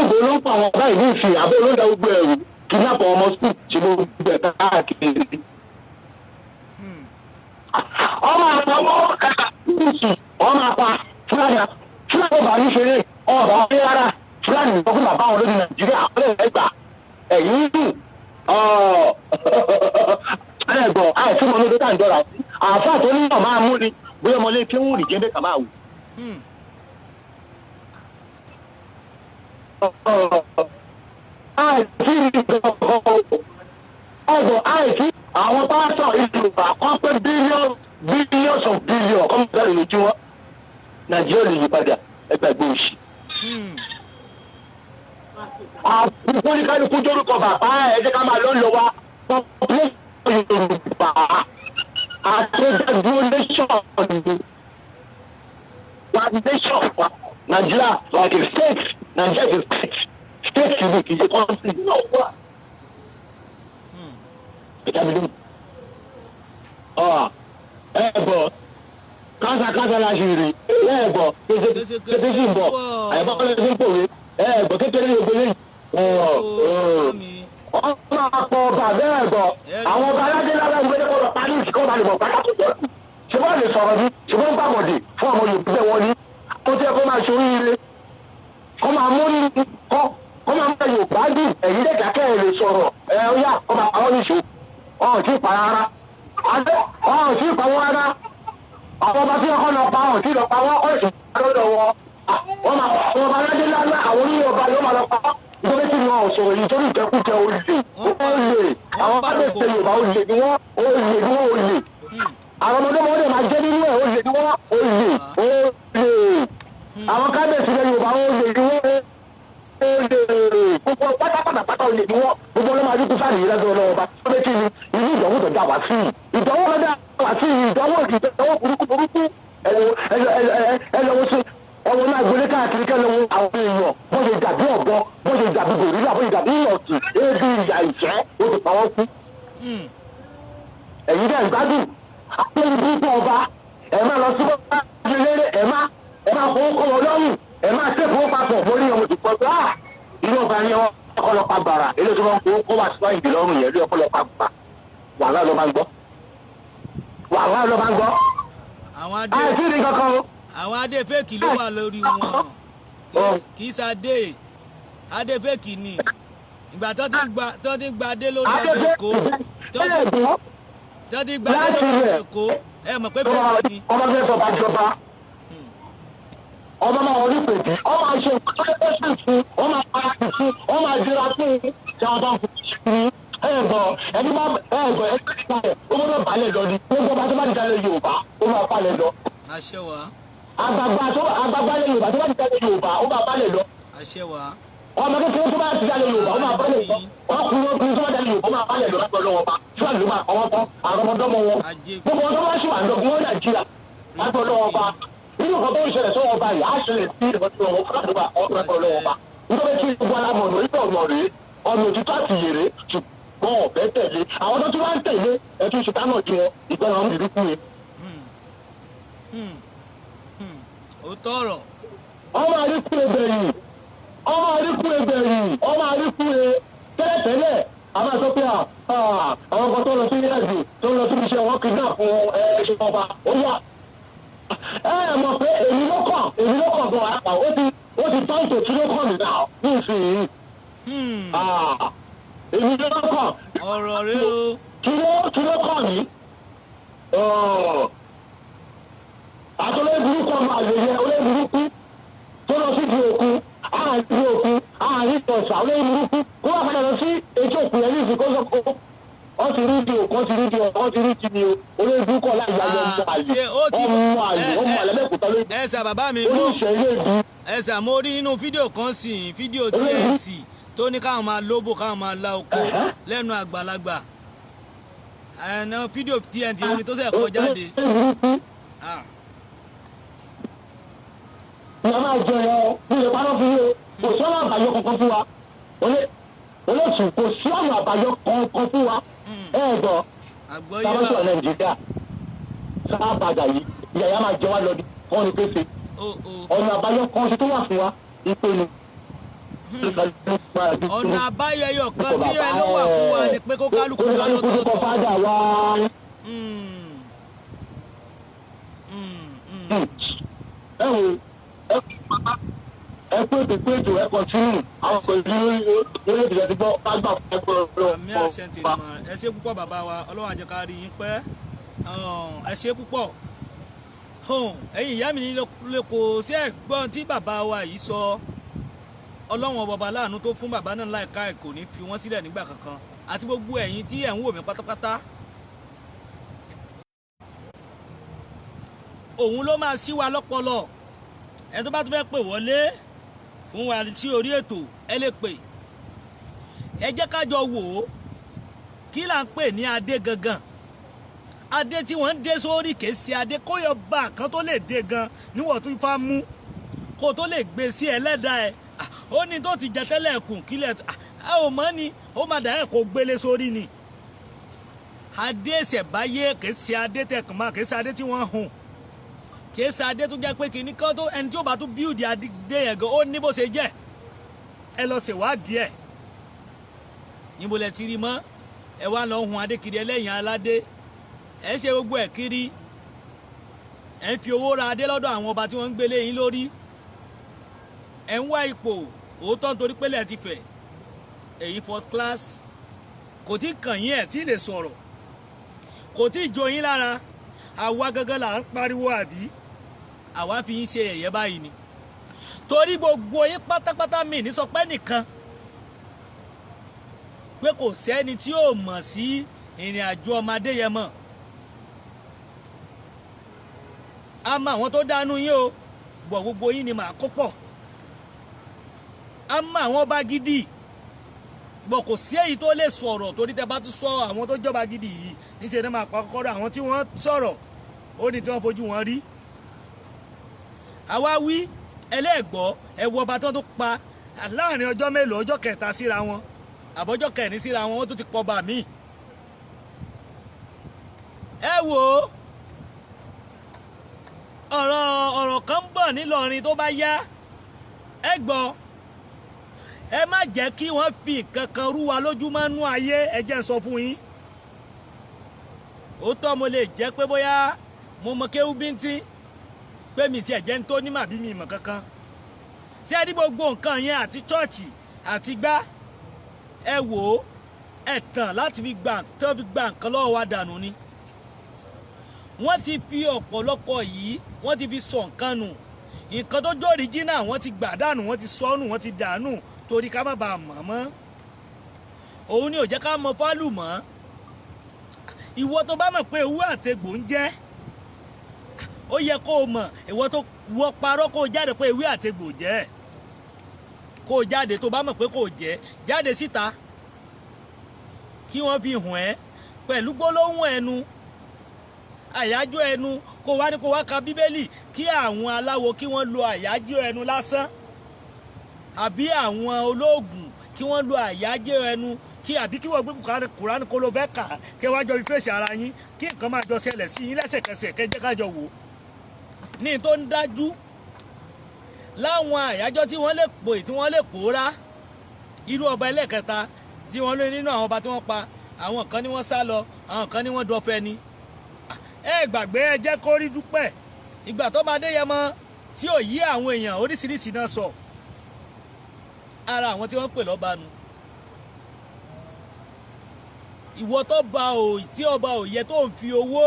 Igboho ló ń pa àwọn báyìí ní ìsìn, àbẹ́ ló ń da gbogbo ẹ̀rù, kidnap ọmọ school, ṣe gbogbo ẹ̀ káàkiri? Ọmọ àpamọ́ ọmọ àpá Fúlàní, Fúlàní ọba ní ṣeré ọba ọdẹ rárá. Fúlàní sọ fún bàbá àwọn lórí Nàìjíríà ọlẹ́ ẹgbà ẹ̀yìn dùn ẹ̀gbọ́n àìsí ọmọ lóde tá à ń dọ́ra sí àáfàá tó ní náà máa mú ni bóyá ọmọlé kéwù ní jẹ́ bẹ́ẹ̀ kà máa wù. Àìsí ọgbọ̀n, àìsí àwọn pásítọ̀ ìlú kan pé billion, billions of billions kọ́ mọ̀ sáré lójú wọn, Nàìjíríà lè yí padà, ẹgbàgbé òṣì. Àbùkù ní kálukú dórúkọ bàbá ẹ, jẹ́ ká máa lọ lọ wa population Yorùbá àtẹ̀dúró nation wa, nation wa Nàìjíríà like a state. Nàìjíríà is a state, state ni, kì í ṣe country náà wà. Ẹ̀ka mi lóhùn. Ẹ bọ̀ kásákásá la ṣe rí ẹ bọ̀ kété sí ń bọ̀ àyẹ̀bọ̀ kọ́lé sí ń pòwe ẹ bọ̀ kékeré ní gbogbo eléyìí. Wọ́n máa pọ̀ ọba bẹ́ẹ̀ bọ̀ àwọn ọba aládé lára ìwé lẹ́kọ̀ọ́ lọ parí ìsìnkú ọba àlùbọ̀ pátá tó sọ̀rọ̀. Ṣé wọ́n lè sọ̀rọ̀ ní? Ṣé wọ́n gbàgbọ̀dì fún ọmọ Yorùbá bẹ́ẹ̀? Wọ́n ní ó tẹ́ kó máa ṣe oríire, kó máa mú ní kó máa mú Yorùbá dùn. Ẹ̀yìn dẹ́ka kẹ́ ẹ̀ lè sọ̀rọ̀ ẹ̀ ó yà kó máa pa ọ́ níṣó. Ọ̀hún tí ì pa rárá, ọ̀hún tí ì pa wọ́n rárá. Àwọn ọba tí wọ́n kọ́ lọ pa, ọ̀hún tí ì lọ pa wọ́n, ó sì lọ́dọ̀ wọn. Wọ́n máa àwọn ọba aládé ńláńlá, àwọn oníyẹ ọba yóò máa lọ pa wọ́n. Nítorí kí ni? wọn ò sọ̀rọ̀ yìí torí ìjẹkújẹ olè. Wọ́n pa- Olè. wọ́n Àwọn pàrokò. kábíyèsí Yorùbá olè ni wọ́n, olè ni wọ́n, olè. Àwọn ọmọdé wọn lè máa jẹ́ nínú ẹ̀, olè ni wọ́n, olè, olè. Àwọn kábíyèsí ilẹ̀ Yorùbá olè ni wọ́n, olè. Gbogbo pátápátápátá olè ni wọ́n. Gbogbo ọlọ́mọ adúgbò sáà nìyí lọ́dọ̀ ọlọ́wọ́ bá. Ó bẹ́ kí ni ìlú ìdánwò tó dá wá sí i. Ìdánwò ló dá wá sí i. Ìdánwò ìdánwò burúkú burúkú. Ẹ wo ẹ lọ wo sí ẹ wo náà gbélé káàkiri kẹ́ lọ wo àwọn èèyàn bó ṣe dàbí ọ̀bọ, bó ṣe dàbí gòrílà, bó ṣe dàbí ìyọ̀tì, ebi ìyà ìṣẹ́ ó ti pa wọ́n kú. Ẹ̀yin dẹ̀ ń gbádùn àwọn ibùdó ọba, ẹ̀ máa lọ sí bá lérè, ẹ̀ máa fowó kọ́ wọn lọ́rùn, ẹ̀ máa ṣe fowó papọ̀ mórí ọmọ tó pọ̀ gbá irú ọba yẹn ọkọlọpàá gbàrà eléyìí tó máa ń fowó kọ́ wà sí ìdí lọ́rùn yẹn lé ọkọlọpàá gbà. Wàhálà ló máa ń gbọ́, wàhálà ló máa ń gbọ́. Àwọn adé Àìsí ní kankan o. Àwọn adé fake ló wà lórí wọn. Ọ. Kì í ṣadé, adé fake ni. Ìgbà tó ti gba adé lórí ọbẹ̀ Èkó, tó ti gba adé lórí ọbẹ̀ Èkó, ẹ mọ̀ pé fake ni. Ọba fẹ́ fọba jọba, ọba máa wọlé pèjì, ọba máa ṣe nǹkan tó yẹ kó fún, ọ máa para fún, ọ máa dira fún tí wọn bá ń fún ẹ gbọ́. Ẹni bá ẹ gbọ́, ẹni bá ti balẹ̀, ó gbọ́dọ̀ balẹ̀ lọ ni. Gbogbo ọba tó bá ti dalẹ̀ Yorùbá, ó máa balẹ̀ lọ. Àṣẹ wà. Àgbààgbà tó àgbààgbà lẹ̀ Yorùbá tó bá ti dalẹ̀ Yorùbá, ó máa balẹ̀ lọ. Àṣẹ wà. Ọmọ kékeré tó bá ti dalẹ̀ Yorùbá, ó máa balẹ̀ lọ. Ọkùnrin ọkùnrin tó bá dalẹ̀ Yorùbá, ó máa balẹ̀ lọ lápẹ̀ lọ́wọ́ bá síwájú ló máa kọ́ wọ́n tán àwọn ọmọdọ́mọ wọn. Ajé. Gbogbo wọn tó bá ṣì wà lọ́gbọ́n wọn Nàìjíríà lápẹ̀ lọ́wọ́ bá nínú nǹkan tó ń ṣẹlẹ̀ sọ́wọ́ bá yìí á ṣẹlẹ̀ sí ìrọ̀lẹ́ lọ́wọ́ fúlàní wa ọ̀pẹ̀ lọ́wọ́ bá nítorí tí gbogbo alámọ̀ ọ̀nà orí ọ̀nà rèé, ọ̀nà òtítọ́ àti ìyèrè, ṣùgbọ́n ọ̀bẹ tẹ̀lé àwọn tó tún wá ń tẹ̀lé ẹtún ṣe tánà ju wọn ìgbọ́n àwọn ìrúkú yẹn. Ó tọrọ. Ọmọ àríkú ẹgbẹ̀yìn, ọmọ àríkú ẹgbẹ̀yìn, ọmọ àríkú ẹ tẹ́lẹ̀tẹ́lẹ̀ a máa sọ pé àwọn kan tó lọ sí ìrìnàjò, tó lọ síbi iṣẹ́ wọn, kidnap fún ẹ ṣe ọba ó yá. Ẹ ẹ mọ̀ pé èmi ló kàn, èmi ló kàn gan àpà, ó ti tán ìtò tí ló kàn mí náà ní ìsinyìí. Èmi ló kàn. Ọ̀rọ̀ rẹ o. Kí ló kàn mí? Àtọ́lẹ́ burúkú, ọmọ àlè yẹn, olórí burúkú tó lọ sí di òkun, àárín òkun, àárín ọ̀sà, olórí burúkú kó wà padà lọ sí etí òkun yẹn ní ìsìn kó sọ kó wọ́n ti rí di òkun, wọ́n ti rí di ọ̀sà, wọ́n ti rí di mi o. Olórí burúkú ọ̀la ìyá ọmọ àlè. Ṣé ó ti Ọmọ àlè, ọmọ àlè lẹ́kùtà lórí Ẹ sà, bàbá mi mú. oníṣẹ́ ilé ìbí. Ẹ sà, mo rí nínú fídíò kan sí i, fídíò TNT tó ní káwọn máa lóbò, káwọn máa la oko lẹ́nu àgbàlagbà ẹ̀nà fídíò TNT orin tó ṣẹ̀ kọ jáde. Olórí burúkú. Ìyá máa jẹ ẹ ní ilẹ̀ pamọ́ fún yín o. Kò sí ọ̀nà àbáyọ kankan fún wa, olóòtú, kò sí ọ̀nà àbáyọ kankan fún wa. Ẹ gbọ́. Àgbọ́yé. Sábàtì Bàbá. Nàìjíríà sábàgà yìí, ìyá yà máa jẹ wá lọ ní wọ́n ní pèsè. O o. Ọ̀nà àbáyọ kan ṣe tó wà fún wa ìpè ní. Ọ̀nà àbáyọ ẹyọ kan tí ẹ ló wà fún wa ni pé kó kálukú lọ kálukú kọ lọ́tọ̀ọ̀tọ̀. Fádà wa. Ẹ wo, ẹ pé ètò pé ètò ẹ kọ̀tínú àwọn pẹ̀lú lórí ètò ìjọba gbọ́ bá gbà fún ẹgbẹ́. Àmì àṣẹ ń tètè mọ̀. Ẹ ṣé púpọ̀, bàbá wa. Ọlọ́run á jẹ́ ká rí yín pẹ́. Ẹ ṣé púpọ̀. Ẹ̀yin ìyá mi ní lóko sí ẹ̀gbọ́n tí bàbá wa yìí sọ. Ọlọ́run ọba láàánú tó fún bàbá náà láìka ẹ̀ kò ní fi wọ́n sílẹ̀ nígbà kankan, àti gbogbo ẹ̀yin tí ẹ̀ ń wò mí pátápátá. Òun ló máa ṣí wa lọ́pọlọ. Ẹni tó bá tún fẹ́ pè wọlé fún wa sí orí ètò, ẹ lè pè. Ẹ jẹ́ ká jọ wò ó, kí là ń pè ní adé gangan? Adé tí wọ́n ń dé sórí kìí ṣe adé kó yọ bá kan tó lè dé gan níwọ̀n tó fà mú kó tó lè gbé sí ẹlẹ́dàá ẹ̀. Ó ní tó ti jẹ tẹ́lẹ̀ kùn kílẹ̀ ẹ ò mọ̀ ni ó máa dà ẹ̀ kó gbélé sórí ni. Adé ìṣẹ̀báyé kìí ṣe adé tẹkùn máa, kìí ṣe adé tí wọ́n hùn, kìí ṣe adé tó jẹ́ pé kìíní kan tó ẹni tí ó bá tún bíúdì adé yẹn gan, ó ní bó ṣe jẹ́. Ẹ lọ ṣèwádìí ẹ̀. Níbo lẹ ti rí mọ́? Ẹ wá lọ hun adé kiri ẹlẹ́yìn aládé, ẹ ń ṣe gbogbo ẹ̀ kiri, ẹ ń fi owó ra adé lọ́dọ̀ àwọn ọba tí wọ́n ń gbélé yín lórí. Ẹ ń wá ipò òótọ́ nítorí pé lẹ́ẹ̀ ti fẹ̀ èyí first class kò tí kàn yín, ẹ̀ tí lè sọ̀rọ̀, kò tí ì jó yín lára. Àwa gangan là ń pariwo, àbí àwa fi yín ṣe ẹ̀yẹ báyìí ni? Torí gbogbo yín pátápátá mi ní sọ pé nìkan Pé kò sẹ́ni tí ò mọ̀ sí ìrìn àjò ọmọ Adéyẹmọ. A mọ àwọn tó dánú yín o, bọ̀ gbogbo yín ni màá kó pọ̀. A mọ àwọn ọba gidi, bọ̀ kò sí èyí tó lè sọ̀rọ̀, torí tẹ bá tún sọ àwọn tó jọba gidi yìí níṣẹ́ ni màá pa kọ́kọ́rọ́ àwọn tí wọ́n sọ̀rọ̀, ó ní tí wọ́n fojú wọn rí. Àwa wí ẹlẹ́ẹ̀gbọ́, ẹ wo ọba tó pa láàrin ọjọ́ mélòó, ọjọ́ kẹta síra wọn àbọ̀jọ́ kẹrin síra wọn, wọ́n tún ti pọba míì. Ẹ wo ọ̀rọ̀ kan ń bọ̀ nílọrin tó bá yá, ẹ gbọ́. Ẹ má jẹ́ kí wọ́n fi nǹkan kan rú wa lójúmọ́ nú ayé, ẹ jẹ́ n sọ fún yín. Òótọ́ mo lè jẹ́ pé bóyá mo mọ kéwú bíntín, pé mi tiẹ̀ jẹ́ ń tó ní màbí mi mọ̀ kankan. Ṣé ẹ ní gbogbo nǹkan yẹn àti chọ́ọ̀chì àti gbá, ẹ wò ó, ẹ tàn láti fi gbà tán fi gba nǹkan lọ́wọ́ wa dànù ni. Wọ́n ti fi ọ̀pọ̀lọpọ̀ yìí, wọ́n ti fi sọ nǹkan nù. Nǹkan tó jó original wọ́n ti gbà dànù, wọ́n ti sọnù, wọ́n ti dànù torí ká má bàa mọ̀ mọ́. Òun ni ò jẹ́ ká mọ fálù mọ́. Ìwọ tó bá mọ̀ pé ewé àtegbò ń jẹ́, ó yẹ kó o mọ̀. Ìwọ tó wọ parọ́ kó o jáde pé ewé àtegbò jẹ́, kó o jáde tó bá mọ̀ pé kò jẹ́, jáde síta kí wọ́n fi hùn ẹ́ pẹ̀lú gbólóhùn ẹnu, àyájọ́ ẹnu, kó wá ní kó wá ka bíbélì, kí àwọn aláwo kí wọ́n lo àyájọ́ ẹnu lásán, àbí àwọn olóògùn kí wọ́n lo àyájọ́ ẹnu, kí àbí kí wọ́n gbé Kùránì kó ló fẹ́ kà, kí wọ́n jọ fi fèsì ara yín, kí nǹkan máa jọ ṣẹlẹ̀ sí yín lẹ́sẹ̀kẹsẹ̀, kẹ́ jẹ́ ká jọ wò ó. Ní tó ń dájú láwọn àyájọ́ tí wọ́n lè pò tí wọ́n lè pòórá, irú ọba ẹlẹ́kẹta tí wọ́n lé nínú àwọn ọba tí wọ́n pa, àwọn kan ní wọ́n sá lọ, àwọn kan ní wọ́n dọ̀fẹ́ ni. Ẹ gbàgbé, ẹ jẹ́ kó rí dúpẹ́ ìgbà tó máa Adéyẹmọ tí ò yí àwọn èèyàn oríṣiríṣi náà sọ ara àwọn tí wọ́n pè lọ́ba nu. Ìwọ tó ba ò tí ọba ò yẹ tó ń fi owó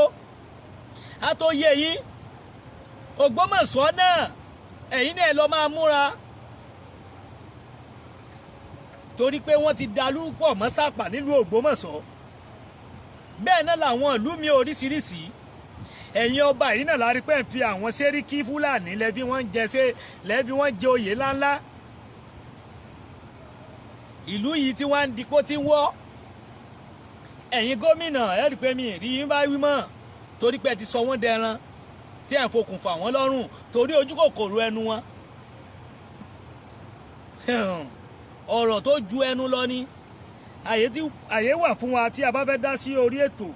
á tó yé yín. Ògbómọ̀ṣọ́ náà ẹ̀yin náà lọ máa múra, torí pé wọ́n ti dalú pọ̀ mọ́ sápà nílùú Ògbómọ̀ṣọ́. Bẹ́ẹ̀ náà làwọn ìlú mi oríṣiríṣi. Ẹ̀yin ọba yìí náà la rí pé ń fi àwọn sẹ́ríkì Fúlàní lẹ́bí wọ́n ń jẹ ṣe lẹ́bí wọ́n jẹ oyè ńláńlá. Ìlú yìí tí wọ́n ń dipò tí ń wọ́. Ẹ̀yin gómìnà ẹ rí pé mi rí yín bá wí mọ́, torí pé ẹ ti sọ wọ́n dẹran tí ẹ̀ ń fokùn fà wọ́n lọ́rùn torí ojú kòkòrò ẹnu wọn. Ọ̀rọ̀ tó ju ẹnu lọ ni. Àyè wà fún wa tí a bá fẹ́ dá sí orí ètò,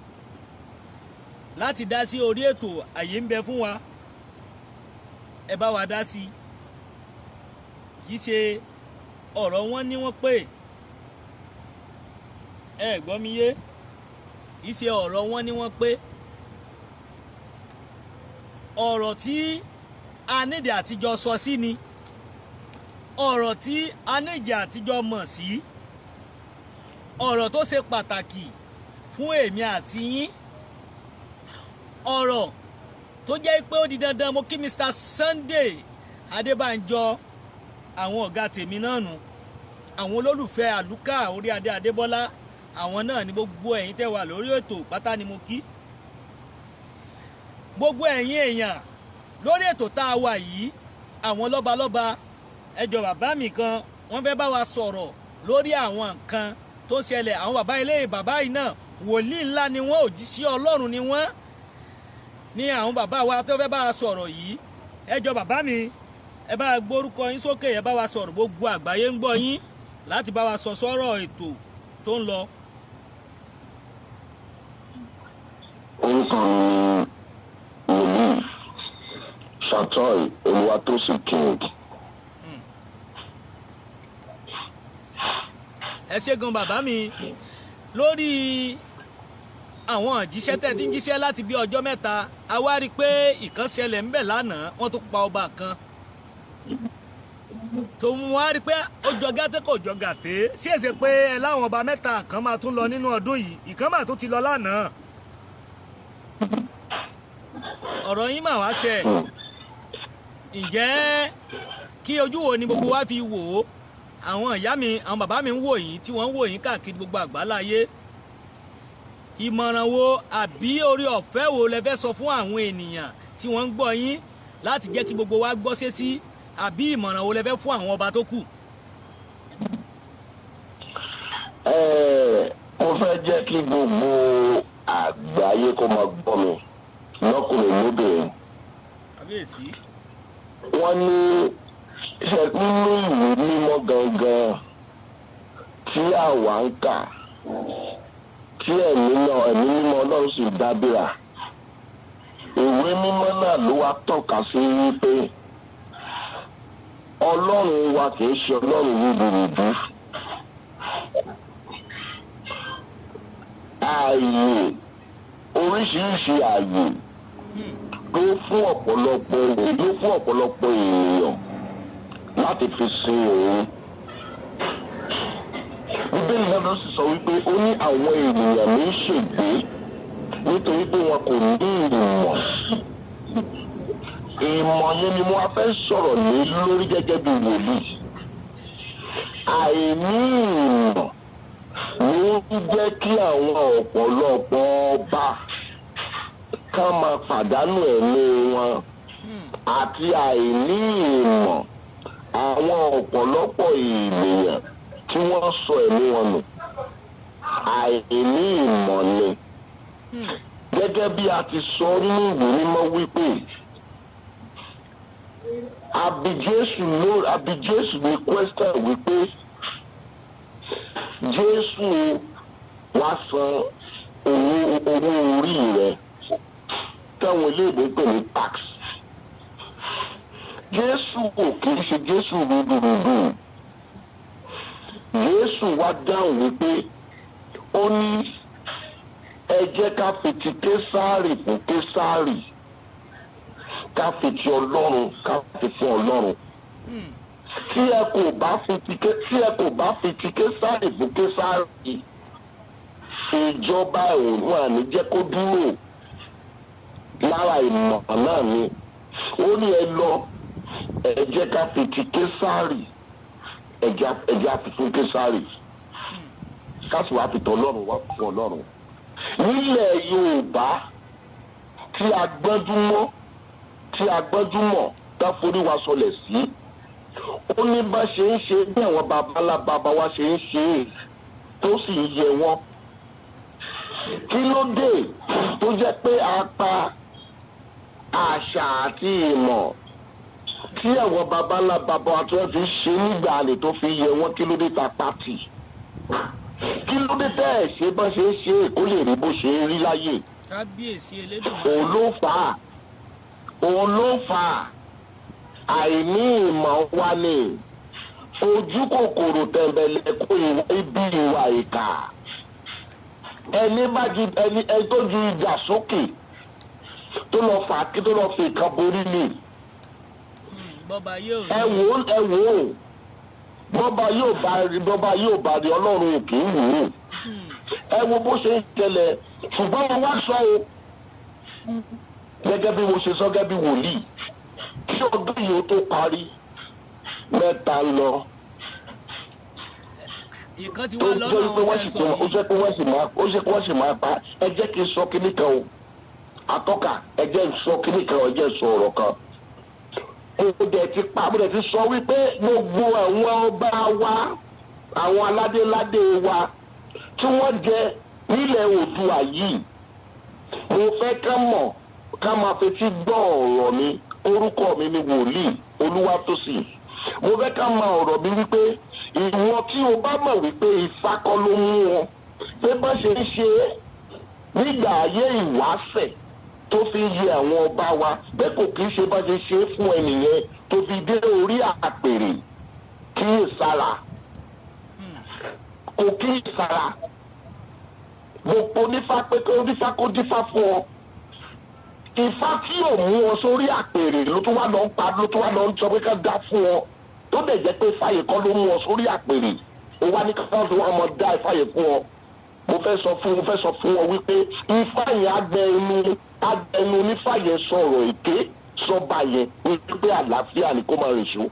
láti dá sí orí ètò, àyè ń bẹ fún wa, ẹ bá wa dá sí i. Kì í ṣe ọ̀rọ̀ wọn ní wọ́n pè, ẹ gbọ́ mi yé, kì í ṣe ọ̀rọ̀ wọn ní wọ́n pè. Ọ̀rọ̀ tí a nídìí àtijọ́ sọ sí ni, ọ̀rọ̀ tí a nídìí àtijọ́ mọ̀ sí, ọ̀rọ̀ tó ṣe pàtàkì fún èmi àti yín, ọ̀rọ̀ tó jẹ́ pé ó di dandan. Mo kí Mr. Sunday Adébánjọ, àwọn ọ̀gá tèmi náà nù, àwọn olólùfẹ́ àlùkà orí adé Adébọ́lá, àwọn náà ní gbogbo ẹ̀yin tẹ́ wà lórí ètò pátá ni mo kí. Gbogbo ẹ̀yin èèyàn lórí ètò tá a wà yìí, àwọn lọ́balọ́ba, ẹjọ́ bàbá mi kan wọ́n fẹ́ bá wa sọ̀rọ̀ lórí àwọn nǹkan tó ṣẹlẹ̀. Àwọn bàbá ilé bàbá yìí náà wòlíì ńlá ni wọ́n, òjíṣẹ́ Ọlọ́run ni wọ́n, ní àwọn bàbá wa tó fẹ́ bá wa sọ̀rọ̀ yìí. Ẹjọ́ bàbá mi, ẹ bá gbórúkọ yín sókè, ẹ bá wa sọ̀rọ̀, gbogbo àgbáyé ń gbọ́ yín láti bá wa sọ sọ́rọ̀ ètò tó ń lọ. Orúkọ mi ni wòlíì Fatai Olúwatósìn King. Ẹ ṣé gan bàbá mi, lórí àwọn jíṣẹ́ tẹ́ ti ń jíṣẹ́ láti bí ọjọ́ mẹ́ta, a wá rí i pé ìkan ṣẹlẹ̀ ń bẹ̀ lánàá, wọ́n tún pa ọba kan tó mú wá rí i pé ó jọ gàtẹ́ kò jọ gàtẹ́. Ṣé èsè pé ẹ láwọn ọba mẹ́ta kan máa tún lọ nínú ọdún yìí, ìkan máa tún ti lọ lánàá. Ọ̀rọ̀ yín mà wá ṣẹ. Ǹjẹ́ kí ojú wo ni gbogbo wa fi wò ó Àwọn ìyá mi, àwọn bàbá mi ń wò yín, tí wọ́n ń wò yín káàkiri gbogbo àgbáláyé. Ìmọ̀ràn wo àbí orí ọ̀fẹ́ wo lẹ fẹ́ sọ fún àwọn ènìyàn tí wọ́n ń gbọ́ yín láti jẹ́ kí gbogbo wa gbọ́ sétí, àbí ìmọ̀ràn wo lẹ fẹ́ fún àwọn ọba tó kù? Mo fẹ́ jẹ́ kí gbogbo àgbáyé kó máa gbọ́ mi lọ́kùnrin lóbìnrin. Kábíyèsí. Wọ́n ní ṣe nínú ìwé mímọ́ gangan tí àwa ń kà, tí ẹ̀mí náà, ẹ̀mí mímọ́ Ọlọ́run sì dábìrà. Ìwé mímọ́ náà ló wá tọ́ka sí wípé Ọlọ́run wa kì í ṣe Ọlọ́run rúdurùdu. Ààyè, oríṣiríṣi ààyè ló fún ọ̀pọ̀lọpọ̀, ló fún ọ̀pọ̀lọpọ̀ èèyàn láti fi sin òun. Bíbélì náà ló sì sọ wípé ó ní àwọn ènìyàn ní í ṣègbé nítorí pé wọn kò ní ìmọ̀. Ìmọ̀ yẹn ni mo wá fẹ́ sọ̀rọ̀ lé lórí gẹ́gẹ́ bí wòlíì. Àìní ìmọ̀ ló ń jẹ́ kí àwọn ọ̀pọ̀lọpọ̀ ọba ká máa pàdánù ẹ̀mí wọn, àti àìní ìmọ̀ àwọn ọ̀pọ̀lọpọ̀ ènìyàn tí wọ́n sọ ẹ̀mí wọn nù. Àìní ìmọ̀ ni. Gẹ́gẹ́ bí a ti sọ nínú ìwé mímọ́ wípé àbí Jésù ló àbí Jésù ní question wípé Jésù wá san owó orí rẹ̀ táwọn iléèwé pè ní tax. Jésù kò kì í ṣe Jésù rúdurùdu. Jésù wá dáhùn wípé ó ní ẹ jẹ́ ká fi ti Késárì fún Késárì, ká fi ti Ọlọ́run, ká fi fún Ọlọ́run. Tí ẹ kò bá fi ti Késárì fún Késárì, ìjọba òun àní jẹ́ kó dúró. Lára ìmọ̀ náà ni ó ní ẹ lọ, ẹ jẹ́ ká fi ti Késárì, ẹ jẹ́ á fi fún Késárì, ká sì wá fi tọ Ọlọ́run wá fún Ọlọ́run. Nílẹ̀ Yorùbá tí a gbọ́njú mọ́, tí a gbọ́njú mọ̀, tá forí wa sọlẹ̀ sí, ó ní bá ṣe ń ṣe bí àwọn babalá baba wa ṣe ń ṣe é tó sì ń yẹ wọ́n. Kí ló dé tó jẹ́ pé a pa àṣà àti ìmọ̀ tí àwọn babalá baba wa tí wọ́n fi ṣe nígbà àlè tó fi yẹ wọ́n? Kí ló dé ta pàtì? Kí ló dé tẹ́ ẹ̀ ṣe bá ṣe ń ṣe é kó lè rí bó ṣe ń rí láyè? Kábíyèsí Elédùmarè. Òun ló fà á, òun ló fà á. Àìní ìmọ̀ wa ni ojú kòkòrò tẹ̀m̀bẹ̀lẹ̀ kó ìwà ibi, ìwà ìkà. Ẹni bá ju ẹni tó ju ìjà sókè tó lọ fà kí tó lọ fi nǹkan borí ni. Bọ́ba yóò ẹ wò ó, ẹ wò ó, bọ́ba yóò bá rí, bọ́ba yóò bá rí, Ọlọ́run ò kì í wò ó. Ẹ wo bó ṣe ń ṣẹlẹ̀. Ṣùgbọ́n mo wá sọ o, gẹ́gẹ́ bí mo ṣe sọ gẹ́gẹ́ bí wòlíì, kí ọdún yìí ó tó parí, mẹ́ta lọ. Ìkan ti tó wá jẹ́ lọ́nà pé wọ́n ọ̀hún sì sọ tún ó yìí. jẹ́ pé wọ́n sì máa, ó jẹ́ pé wọ́n sì máa pa. Ẹ jẹ́ kí n sọ kíní kan o, atọ́ka, ẹ jẹ́ n sọ kíní kan, ẹ jẹ́ n sọ ọ̀rọ̀ kan. Mo dẹ̀ ti pa, mo dẹ̀ ti sọ wípé gbogbo àwọn ọba wa, àwọn aládéládé wa tí wọ́n jẹ nílẹ̀ Oòduà yìí, mo fẹ́ ká mọ̀, ká máa fetí gbọ́ ọ̀rọ̀ mi. Orúkọ mi ni Wòlíì Olúwatósìn. Mo fẹ́ ká máa ọ̀rọ̀ mi wípé ìwọ tí o bá mọ̀ wípé Ifá kọ́ ló mú wọn pé bá ṣe ń ṣe é nígbà ayé ìwáṣẹ̀ tó fi ń yẹ àwọn ọba wa pé kò kì í ṣe bá ṣe ṣe é fún ẹnìyẹn tó fi dé orí àpèrè, kíyèsára, kò kíyèsára. Gbogbo onífá pé kó onífá kó dífá fún ọ, Ifá tí yóò mú ọ sórí àpèrè ló tún wá lọ ń pa, ló tún wá lọ ń sọ pé ká dá fún ọ, tó dẹ̀ jẹ́ pé fáyè kọ́ ló mú ọ sórí àpèrè, ó wá ní ká tó wá mọ dá ìfáyè fún ọ. Mo fẹ́ sọ fún ọ wípé Ifá yẹn agbẹnu onífá yẹn sọ̀rọ̀ èké sọba yẹn wípé àlàáfíà ni kó máa rìn ṣó.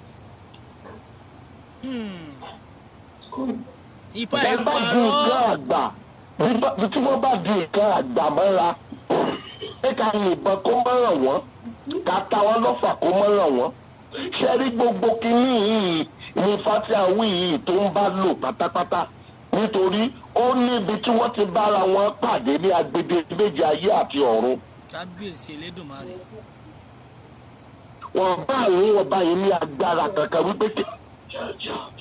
Ifá Ẹ ẹ̀ bá di nǹkan parọ́. àgbà, bí tí wọ́n bá di nǹkan àgbà mọ́ra, ẹ ká yìnbọn kó mọ́ ràn wọ́n, ká ta wọ́n lọ́fà kó mọ́ ràn wọ́n. Ṣé rí gbogbo kinní yìí ní fatiawi yìí tó ń bá lò pátápátá, nítorí ó níbi tí wọ́n ti bára wọn pàdé ní agbede méjì ayé àti ọ̀run. Kábíyèsí Elédùmarè. Wọ́n bá àrùn ọba yìí ní agbára kankan wípé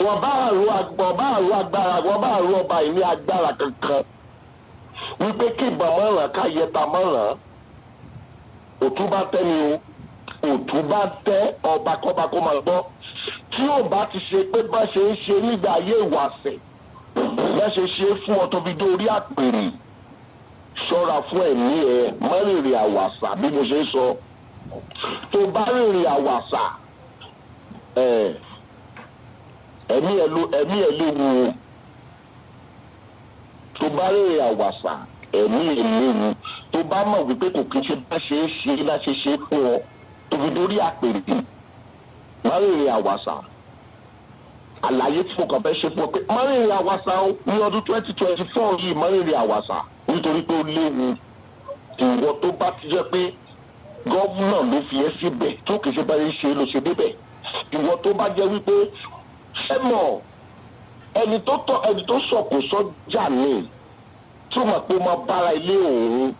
wọ́n bá àrùn agbára, wọ́n bá àrùn ọba yìí ní agbára kankan wípé kí ìbọn mọ́ràn, ká yẹta mọ́ràn. Òtún bá tẹ́ ni o, òtún bá tẹ́ ọba kọ́ba kó máa gbọ́. Tí ò bá ti ṣe pé bá ṣe ń ṣe nígbà ayé ìwàsẹ̀, bá ṣe ṣe fún ọ tó fi dé orí àpèrè, ṣọ́ra fún ẹ̀mí ẹ, má rìnrìn àwàsà. Bí mo ṣe ń sọ, tó bá rìnrìn àwàsà, ẹ̀mí ẹ ló ẹ̀mí ẹ léwu o. Tó bá rìnrìn àwàsà, ẹ̀mí ẹ léwu. Tó bá mọ̀ wípé kò kí n ṣe bá ṣe é ṣe bá ṣe ṣe fún ọ tó fi dórí àpèrè, má rìnrìn àwàsà. Àlàyé tí mo kàn fẹ́ ṣe fún ọ pé má rìnrìn àwàsà o ní ọdún 2024 yìí, má rìnrìn àwàsà, nítorí pé ó léwu. Ìwọ tó bá ti jẹ́ pé governor ló fi ẹ́ síbẹ̀, tó kì í ṣe bá ṣe ṣe ló ṣe débẹ̀, ìwọ tó bá jẹ́ wípé ẹ mọ̀ ẹni tó tọ́, ẹni tó sọ̀kò sọ́jà ní tí ó mọ̀ pé ó máa bára ilé òun.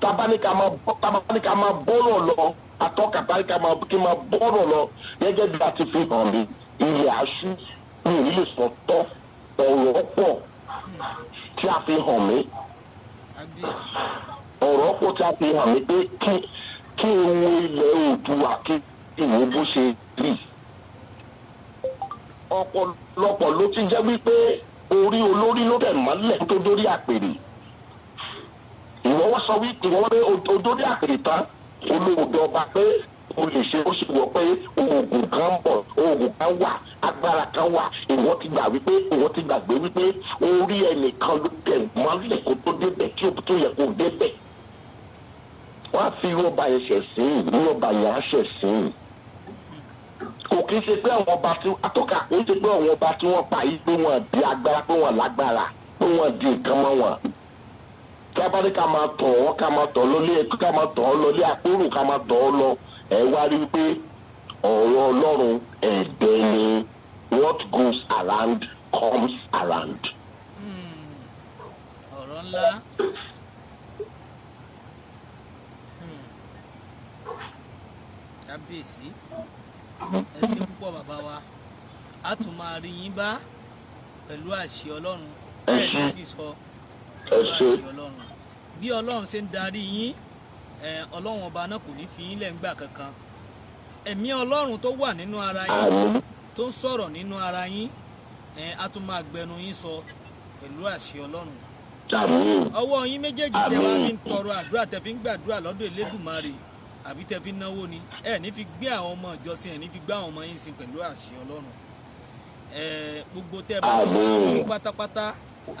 Tábánikà máa bọ́rọ̀ lọ, atọ́ka tábánikà máa kí máa bọ́rọ̀ lọ gẹ́gẹ́ bí a ti fi hàn mí, ilẹ̀ aṣú mi ò ní lè sọ tọ́. Ọ̀rọ̀ pọ̀ tí a fi hàn mí. Kábíyèsí. Ọ̀rọ̀ pọ̀ tí a fi hàn mí pé kí n wo ilẹ̀ Oòduà, kí n wo bó ṣe rí. Ọ̀pọ̀lọpọ̀ ló ti jẹ́ wípé orí olórí ló tẹ̀ mọ́lẹ̀ tó dórí àpèrè. Ìwọ wá sọ wípé ìwọ wá pé o dórí àpèrè tán, olóòdù ọba pé o lè ṣe ó ṣe wọ pé oògùn kan ń bọ̀, oògùn kan wà, agbára kan wà. Ìwọ ti gbà wípé, ìwọ ti gbàgbé wípé orí ẹnìkan ló tẹ̀ mọ́lẹ̀ kó tó débẹ̀ tí ó tó yẹ kó débẹ̀. Wọ́n á fi irú ọba yẹn ṣẹ̀ sí, irú ọba yẹn á ṣẹ̀ sí. Kò kí ń ṣe pé àwọn ọba tí atọ́ka, kò ń ṣe pé àwọn ọba tí wọ́n pa yìí pé wọ́n di agbára, pé wọ́n lágbára, pé wọ́n di nǹkan mọ́ wọn. Kí a bá ní ká máa tọ̀ ọ́, ká máa tọ̀ lọlé, ká máa tọ̀ ọ́ lọlé àpérò, ká máa tọ̀ ọ́ lọ, ẹ wá rí i pé ọ̀rọ̀ Ọlọ́run ẹ̀dẹ́ ni. What goes around comes around. Ọ̀rọ̀ ńlá. Kábíyèsí, ẹ ṣé púpọ̀ bàbá wa. A tún máa rí yín bá pẹ̀lú àṣẹ Ọlọ́run. Bẹ́ẹ̀ ni sísọ pẹ̀lú àṣẹ Ọlọ́run. Bí Ọlọ́run ṣe ń darí yín, Ọlọ́run ọba náà kò ní fi yín lẹ̀ ńgbà kankan. Ẹ̀mí Ọlọ́run tó wà nínú ara yín, tó ń sọ̀rọ̀ nínú ara yín, a tún máa gbẹnu yín sọ pẹ̀lú àṣẹ Ọlọ́run. Ọwọ́ yín méjèèjì tẹ wá fi ń tọrọ àdúrà, tẹ fi ń gbàdúrà lọ́dọ̀ Elédùmarè, àbí tẹ fi ń náwó ni, ẹ ní fi gbé àwọn ọmọ ìjọsìn, ẹ ní fi gbé àwọn ọmọ yín sìn pẹ̀lú àṣẹ Ọlọ́run. Gbogbo tẹ bá ní pátápátá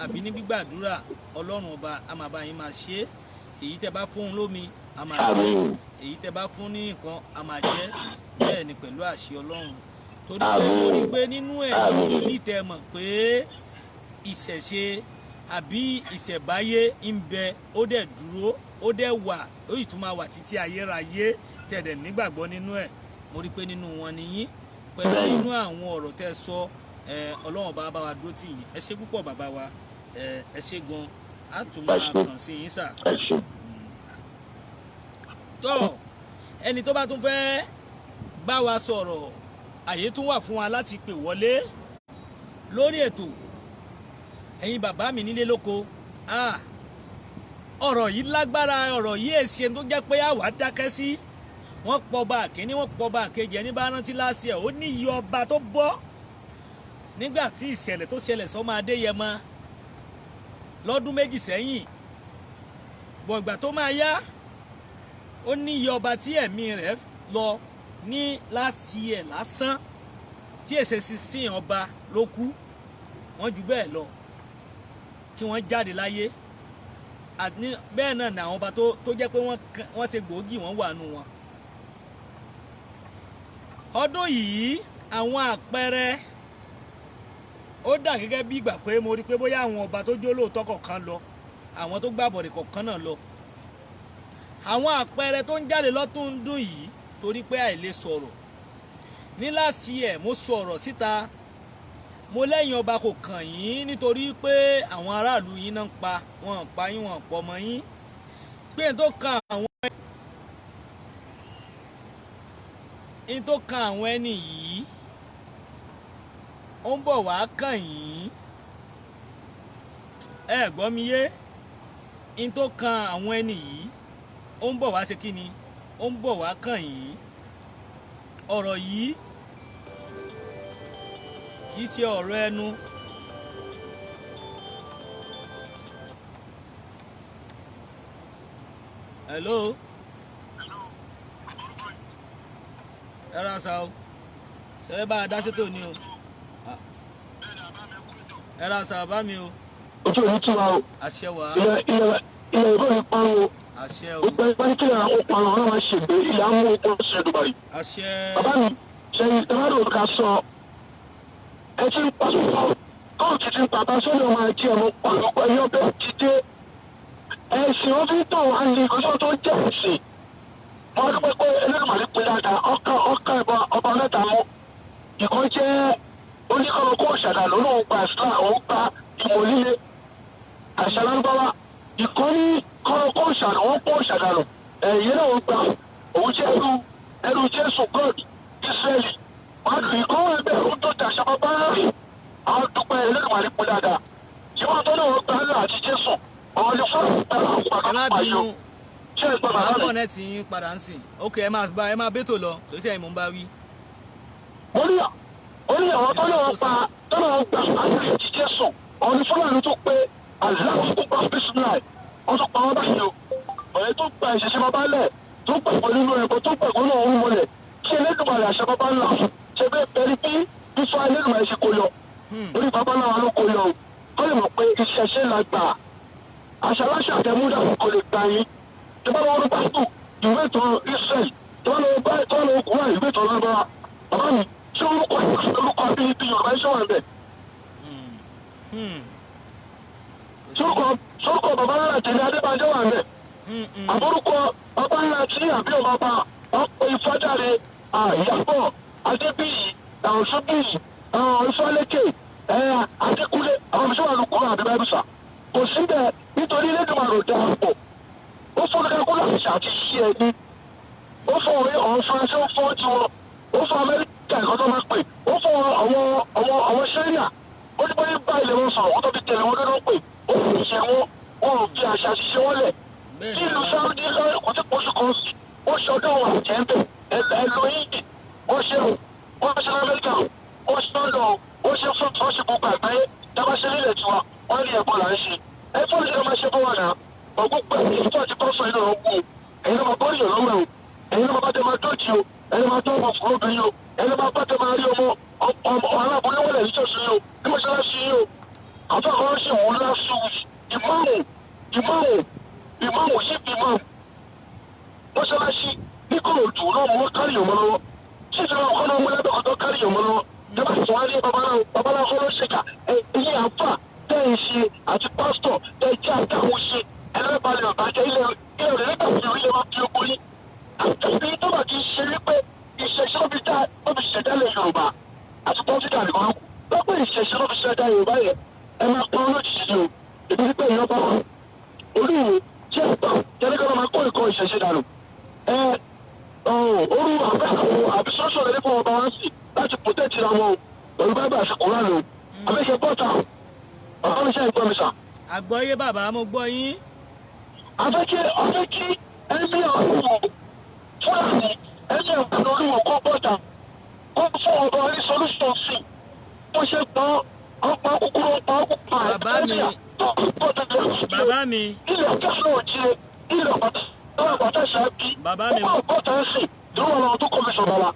àbí ní gbígbàdúrà, Ọlọ́run ọba a máa bá yín máa ṣe é. Èyí tẹ bá fún un lómi a máa jẹ, èyí tẹ bá fún ní nǹkan a máa jẹ. Bẹ́ẹ̀ ni pẹ̀lú àṣẹ Ọlọ́run. Torí pé mo rí pé nínú ẹ̀ ní tẹ mọ̀ pé ìṣẹ̀ṣe àbí ìṣẹ̀báyé ń bẹ, ó dẹ̀ dúró, ó dẹ̀ wà, ó yìí tún máa wà títí ayérayé, tẹ̀dẹ̀ nígbàgbọ́ nínú ẹ̀. Mo rí pé nínú wọn ni yín pẹ̀lú nínú àwọn ọ̀rọ̀ tẹ́ sọ. Ọlọ́run bá bá wa dúró tì yín. Ẹ ṣé púpọ̀ bàbá wa, ẹ ṣé gan. Á tún máa kàn sí yín sà. Tọ́ ẹni tó bá tún fẹ́ bá wa sọ̀rọ̀, àyè tún wà fún wa láti pè wọlé lórí ètò. Ẹ̀yin bàbá mi nílé lóko, ọ̀rọ̀ yìí lágbára, ọ̀rọ̀ yìí èsì tó jẹ́ pé àwa dákẹ́ sí. Wọ́n pọba àkíní, wọ́n pọba àkejì. Ẹni bá rántí láti ẹ̀, ó ní iye ọba tó bọ́ nígbà tí ìṣẹ̀lẹ̀ tó ṣẹlẹ̀ sọ́mọ Adéyẹmọ lọ́dún 2 sẹ́yìn. Bọ̀gbà tó máa yá, ó ní iye ọba tí ẹ̀mí rẹ̀ lọ ní láti ẹ̀ lásán, tí èsè 16 ọba ló kú, wọ́n jù bẹ́ẹ̀ lọ tí wọ́n jáde láyé. Bẹ́ẹ̀ náà ni àwọn ọba tó jẹ́ pé wọ́n ṣe gbòógì, wọ́n wà nù wọn. Ọdún yìí àwọn àpẹẹrẹ Ó dà gẹ́gẹ́ bí ìgbà pé mo rí pé bóyá àwọn ọba tó jó lóòótọ́ kọ̀ọ̀kan lọ, àwọn tó gbàbọ̀dè kọ̀ọ̀kan náà lọ. Àwọn àpẹẹrẹ tó ń jáde lọ́tún ń dùn yìí torí pé àìlè sọ̀rọ̀. Ní last year mo sọ̀rọ̀ síta, mo lẹ́yìn ọba kò kàn yín nítorí pé àwọn aráàlú yín náà ń pa, wọn ń pa yín, wọn ń pọ̀ mọ́ yín, pé n tó kan àwọn n tó kan àwọn ẹni yìí ó ń bọ̀ wá kàn yín. Ẹ gbọ́ mi yé, n tó kan àwọn ẹni yìí ó ń bọ̀ wá ṣe kí ni, ó ń bọ̀ wá kàn yín. Ọ̀rọ̀ yìí kì í ṣe ọ̀rọ̀ ẹnu. Hello, ẹ ra sa o, ṣẹlẹ bá a dá sétò ni o. Ẹ ra sa bá mi o. Ojú òní tí wa o. Àṣẹ wa. Ilẹ̀ ilẹ̀ ilẹ̀ ìbò mi parun o. Àṣẹ o. Gbogbo ẹgbẹ́ ní kílẹ̀ àwọn parun, àwọn máa ṣègbè ilẹ̀ amú okun ṣe Dubai. Àṣẹ. Bàbá mi ṣẹ́yìn tẹ́lẹ̀ ká sọ ẹ ti ń pa kóòtù ti ń bàbá sọ́dọ̀ máa jí ọmọ pàlọ́pọ̀ ẹ̀yọ́ bẹ́ẹ̀ ti dé. Ẹ̀sìn ó fi ń tàn wá ní ìkọ́sọ́ tó jẹ́ ẹ̀sìn. Wọ́n dúpẹ́ pé Elédùmarè pé dáadáa, ọkàn ọkàn ẹ̀bọ ọba mẹ́ta mú. Ìkan jẹ́ oníkọ́lọ́kọ́ òṣàdà lónà òun gba Islam, òun gba ìmọ̀ líle. Àṣà lárúbáwá. Ìkan ní kọ́lọ́kọ́ òṣàdà, wọ́n pọ̀ òṣàdà lọ. Ẹ̀yẹ́ náà òun gba òun jẹ́ ẹrú ẹrú Jésù God Ísírẹ́lì. Wọ́n á ìkan wà bẹ́ẹ̀ ó tó dàṣà bàbá rẹ̀. Àwọn dúpẹ́ Elédùmarè pé dáadáa. Ṣé wọ́n tó náà wọ́n gba Allah àti Jésù? Àwọn ní fún Ẹ má bínú, ṣé ẹ gbọ́ màá bàbá mi? kọ̀nẹ́tì yín padà ń sìn. Ok, ẹ máa bá ẹ máa bẹ́tò lọ, torí tí ẹ̀yin mò ń bá wí. Mo ní ó ní àwọn tó náà pa tó náà gba àti Jésù, àwọn ní Fúlàní tó pé aláàkókò bísíláì wọ́n tó pa wọ́n báyìí o. Ọ̀rẹ́ tó gba ìṣẹ̀ṣẹ̀ bàbá lẹ̀ tó gbàgbọ́ nínú ẹ̀kọ́ tó gbàgbọ́ náà ń mọlẹ̀ kí Elédùmarè àṣà bàbá ńlá ṣe bẹ́ẹ̀ bẹ́ẹ̀ bí fífa Elédùmarè ṣe kó yọ lórí bàbá náà ló kó yọ o. Kó lè mọ̀ pé ìṣẹ̀ṣẹ̀ la gbà, àṣà aláṣà àtẹmúdà kò lè gbà yín. Tó bá lọ́wọ́ bá tù ìwé ìtàn Israel, tó bá lọ́wọ́ bá tó lọ́wọ́ kúrò ìwé ìtàn lọ́wọ́ bàbá mi, ṣé orúkọ orúkọ abínibí Yorùbá ṣé wà ń bẹ̀? Sórúkọ bàbá ńlá tẹ̀lé Adébánjọ́ wà ń bẹ̀? Àbórúkọ bàbá ńlá tí àbí ọba ọ̀pọ̀ Ifájáde Ìyábọ̀ Adébíyì Ọ̀ṣunbíyì Ifálékè Adékúnlé àwọn ọmọ ìṣòwò àlùkò àbí báyìí kò síbẹ̀ nítorí Elédùmarè ò dáa pọ̀. Ó fún kálukú láti ṣàti ṣí ẹni, ó fún orí ọ̀hún Faransé, ó fún tiwọn, ó fún Amẹ́ríkà nǹkan tó máa pè, ó fún àwọn àwọn àwọn Ṣáínà, ó ní bóyá bá ilẹ̀ wọn sọ̀rọ̀ wọ́n tó fi tẹ̀lé wọn lọ́dọ̀ pé ó fi ṣe wọn, wọn ò fi àṣà ṣiṣẹ́ wọn lẹ̀. Bẹ́ẹ̀ tí ni ìlú bàbá. Sáúdí kò tí pọ̀ṣù kan sí ó ṣọdún àwọn àjẹ́ńbẹ̀ ẹ̀lò yìí wọ́n ṣe wọ́n ṣe Amẹ́ríkà, wọ́n ṣe London, wọ́n ṣe fún wọ́n ṣe gbogbo àgbáyé dábàá ṣe nílẹ̀ tiwa wọ́n ní ẹ̀kọ́ là ń ṣe ẹ fún ìṣẹ́ máa ṣe fún wa náà. Ọgbọ́n pẹ̀ tó àti pọ́sọ̀ inú ọ̀hún kú ẹ̀yin náà máa bọ́ ìyọ̀ lọ́wọ́ o, ẹ̀yin náà máa bá tẹ máa dọ́jì o, ẹ̀yin náà máa tọ́ ọmọ fún obìnrin o, ẹ̀yin náà máa bá tẹ máa rí ọmọ ọmọ aláboyún wọlé níṣọ́ọ̀ṣì yìí o, ní mọ́ṣáláṣí yìí o. Àfẹ́kọ̀ọ́ ṣe wọ́n lásù ìmáàmù ìmáàmù ìmáàmù sí ìmáàmù mọ́ṣáláṣí ní Kòròdú náà mú kárí ọmọ lọ́wọ́ tí ìjọba ọkọ náà mú lábẹ́kọ̀tọ́ kárí ọmọ lọ́wọ́. Ìjọba tí wọ́n rí babaláwo babaláwo kọ́ ló ṣèkà ẹ̀yìn àfà tẹ́ ẹ̀ ṣe àti pásítọ̀ tẹ́ ẹ jẹ́ àtàwọn ṣe ẹlẹ́balẹ̀ ọ̀bàjẹ́ ilẹ̀ ilẹ̀ rẹ̀ nígbà tí orílẹ̀ wa fi ogun yín àti tó bá ti ṣe wípé ìṣẹ̀ṣẹ̀ ló fi dá ló fi ṣẹ̀dálẹ̀ Yorùbá àti pọ́fídà nìkan ló kù lọ́pọ̀ ìṣẹ̀ṣẹ̀ ló fi ṣẹ̀dá Yorùbá yẹn ẹ máa pa olójijì ni o. Èmi wípé ìyọba olúwo tí ẹ gbà tẹ́lẹ̀kọ́ máa kó ìkọ́ ìṣẹ̀ṣẹ̀ dànù ẹ oru àbẹ́ àwọn àbí sọ́sọ́ rẹ̀ nípa ọba wọn sì láti protect ra wọn o pẹ̀lú bábà àti kùránì o àbẹ́kẹ́ bọ́ta bàbá mi ṣe ìgbọ́ mi sà. Àgbọ́yé bàbá, mo gbọ́ yín. Afẹ́kí afẹ́kí ẹ̀mí àwọn Fúlàní ẹ̀mí àwọn olúwo kó bọ́ta kó fún ọba ní solution sí bó ṣe gbọ́ ọ̀pá kúkúrú ọ̀pá kúkúrú Bàbá mi. Bàbá mi. Ilẹ̀ ọ̀gá náà jẹ́ ilẹ̀ ọ̀pá ṣáàbí. Bàbá mi. Ó bá bọ́ta ń sìn tó wà lọ́wọ́ tó kọ́ mi sọ bàbá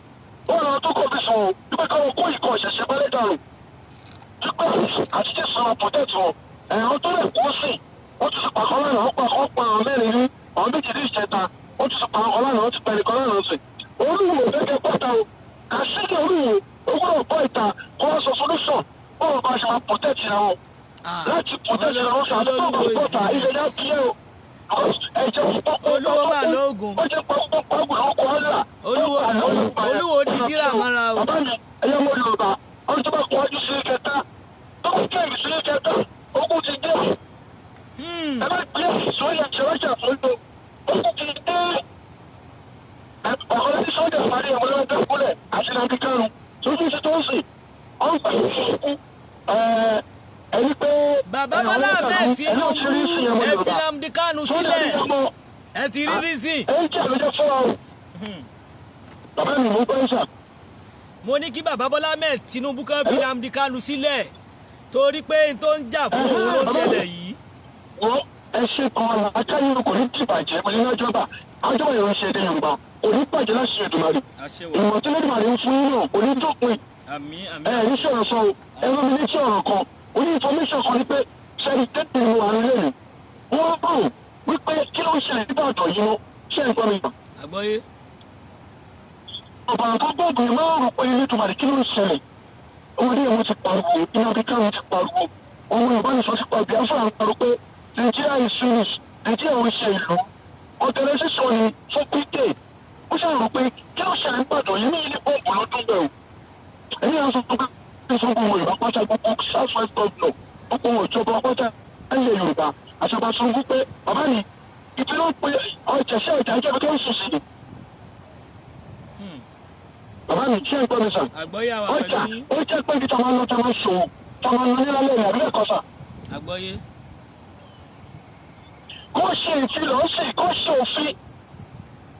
ó wà lọ́wọ́ tó kọ́ mi sọ o wípé káwọn kó ìkọ́ ìṣẹ̀ṣẹ̀ bẹ́lẹ̀ dànù wípé àti Jésù máa protect wọn ẹ̀rọ tó lè kó sí. Wọ́n ti sọpọ̀ àkọ́ lánàá, wọ́n pa wọ́n pa àwọn mẹ́rin ní àwọn méjì ní ìjẹta, wọ́n ti sọpọ̀ àkọ́ lánàá, wọ́n ti pẹ̀lú kan lánàá sí. Olúwo gẹ́gẹ́ bọ́ta o kàṣíkì olúwo ó gbọ́dọ̀ bọ́ ìta kó wọ́n sọ solution bọ́ọ̀ bá bá ṣe máa protect ra wọn. Láti protect ra wọn sọ àti tó bá bọ́ta ilẹ̀ náà kílẹ̀ o. Ẹ̀jẹ̀ Olúwo máa lóògùn. Ó jẹ́ pọ́npọ́n ló kọ́ ọ́ là. Olúwo di tírà mọ́ra o. Bàbá mi, ẹ̀yẹ́ mo Yorùbá, ọdún tó bá kọ́ ọdún sílé kẹta, tó kọ́ kẹ́yìn sílé kẹta, ogun ti dé. Ẹ bá gbé sóyè ṣẹlẹ́ṣẹ̀ fún mi, ogun ti dé. Ọ̀rọ̀ ní sọ́jà parí ẹ̀wọ̀n lọ́wọ́ tó kúlẹ̀ àti nàbí kárùn-ún sójú ti tó ń sìn, ọ̀n gbà fún ẹni pé. Bàbá Bọ́lá Ahmed Tinubu, ẹ fi Nnamdi Kanu sílẹ̀, ẹ ti rí rí sí. Ẹ ń jẹ́ àlọ́jọ́ fún wa o. Bàbá mi, mo gbọ́ ìṣà. Mo ní kí bàbá Bọ́lá Ahmed Tinubu kan fi Nnamdi Kanu sílẹ̀, torí pé n tó ń jà fún òun ló ń ṣẹlẹ̀ yìí. Wọ́n ẹ ṣe kan àkáyé kò ní tìbàjẹ́ pẹ̀lú ìjọba àjọba yóò ṣe èdè Yorùbá kò ní bàjẹ́ láti ṣe Èdùmàrè. Ìmọ̀ tí Elédùmarè ń fún yín náà kò ní dópin. Àmín, àmín. Ẹ ní sọ̀rọ̀ sọ o, ẹ rán mi létí ọ̀rọ̀ kan, ó ní information kan ní pé sẹ́ni tẹ́tì ní wà nílé mi. Wọ́n rò wípé kí ló ń ṣẹlẹ̀ nígbàdàn yìí mọ́ ṣé ẹ̀ ń gbọ́ mi? Àgbọ́yé. Ọ̀bàrà tó gbọ́dọ̀ yìí máa ń rò pé Elédùmarè kí ló ń ṣẹlẹ̀. Orí ẹ̀wọ̀n ti pariwo, iná kíkà ti pariwo, òun ìbánisọ̀ ti pariwo, Biafra ń pariwo pé Nàìjíríà is finished, Nàìjíríà ò ń ṣe ìlú. Ọ̀tẹ̀lẹ̀ sísọ ni fún pété. Ó ṣàrò pé kí ló ṣẹlẹ̀ nígbàdàn yìí ní ilé bọ́ọ̀bù lọ́dún bẹ́ẹ̀ o. Ẹ̀yin àwọn sọ pé sọ gbogbo Yorùbá pátá, gbogbo South West governor, gbogbo ìjọba pátá ilẹ̀ Yorùbá àṣàbà sọ wípé bàbá mi ibi ló ń pe ọjà sí ọjà ìjọba tó ń sùn sí ni. Bàbá mi, ṣé ń gbọ́ mi sàn? Àgbọ́yé àwa Ọjà pẹ̀lú yín. ó jẹ́ pé ibi táwọn lọ táwọn ṣòwò táwọn lọ nílẹ̀ ilẹ̀ àbílẹ̀ kọ́sà. Àgbọ́yé. Kó ṣe ìfilọ̀ ó sì kó ṣe òfin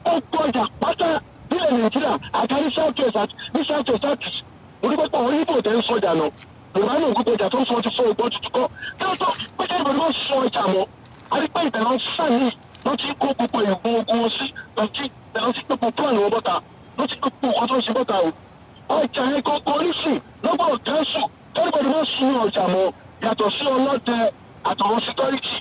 gbogbo ọjà pátá nílẹ̀ Nàìjíríà àti ní South West àti ní South West àti onípẹ́pọ̀ orí ibò tẹ́ ń sọjà lọ. Yorùbá náà gbogbo ọjà tó ń sọ ti fọ́ ọgbọ́n tuntun kọ́ kí ló tó pé kí ẹnìbọ̀dì máa sọ ọjà mọ́ àti pé ìbẹ̀rẹ̀ wọn sàní ló ti kó gbogbo ìwọ̀n ogun wọn sí lọ sí ìbẹ̀rẹ̀ wọn sí gbogbo plan wọn bọ́ta ló ti gbogbo nǹkan tó ń ṣe bọ́ta o. Ọjà yẹn kọ́kọ́ oníṣì lọ́gbọ̀n kẹ́sù kẹ́nìbọ̀dì máa sún ọjà mọ́ yàtọ̀ sí ọlọ́dẹ àtọ̀wọ́n security.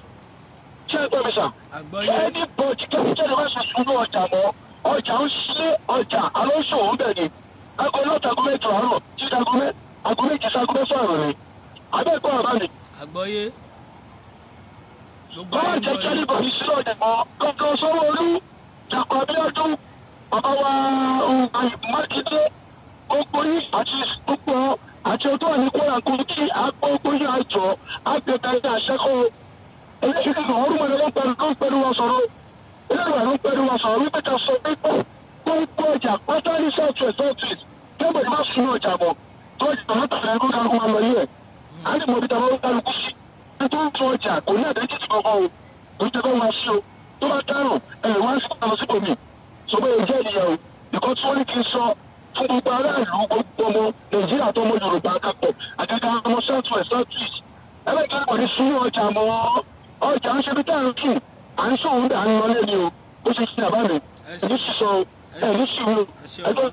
Ṣé ẹ gbọ́ mi sà? Àgbọ́yé. Anybody kẹ́kẹ́ bá ṣe sùn ní ọjà mọ́, ọjà ń sílé, ọjà alóṣòwò ń bẹ̀ ni aago lọ́ta, aago 8 àárọ̀ títí aago 7 sí aago 6 ìrọ̀lẹ́ abẹ́ẹ̀kọ́ àbá mi. Àgbọ́yé. Gbogbo Kọ́ ayé ń jẹ́ gbọ́ yín. kẹ́nìbọ̀dì sílẹ̀ ọjà mọ́ kọ́kọ́ Sanwó-Olú, Dàpọ̀ Abíọ́dún, bàbá wa Mákindé, gbogbo yín àti gbogbo àti ọdún àní Kwara, Kogi, gbogbo yín, àjọ àgbẹ̀bẹ̀ àṣẹkọ̀ eléyìí ọ̀rùn ló ń pẹ̀lú ló ń pẹ̀lú wa sọ̀rọ̀, eléyìí ló ń pẹ̀lú wa sọ̀rọ̀ wípé ká sọ pé gbogbo ọjà pátá ní South West, South East, kẹ́bọ̀dì má sún ọjà mọ́ tó ọjà látàrí ẹ̀kọ́ kálukú máa lọ yí ẹ̀ á lè mọ ibi tí a máa ń kálukú sí. Ẹni tó ń tún ọjà kò ní àdéjìtì kankan o, kò ní tẹ́kọ̀ wá sí o, tó bá dáràn ẹ̀ wá sí ọ̀nà síbòmí sọ pé ìjẹ́ ìyẹn o. Ìkọ́ tí wọ́n ní kí n sọ fún gbogbo aráàlú, gbogbo ọmọ Nàìjíríà tó ọmọ Yorùbá kápọ̀, àgàgà ọmọ South West, South East, ẹlẹ́gbẹ̀ẹ́ kò ní sún ọjà mọ́. Ọjà ń ṣe bí táà ń sùn, à ń sùn òun dà ń lọ lẹ́ni o. Ó ṣe ṣe àbá mi ẹ̀mí sísọ ẹ̀mí síwò ẹjọ́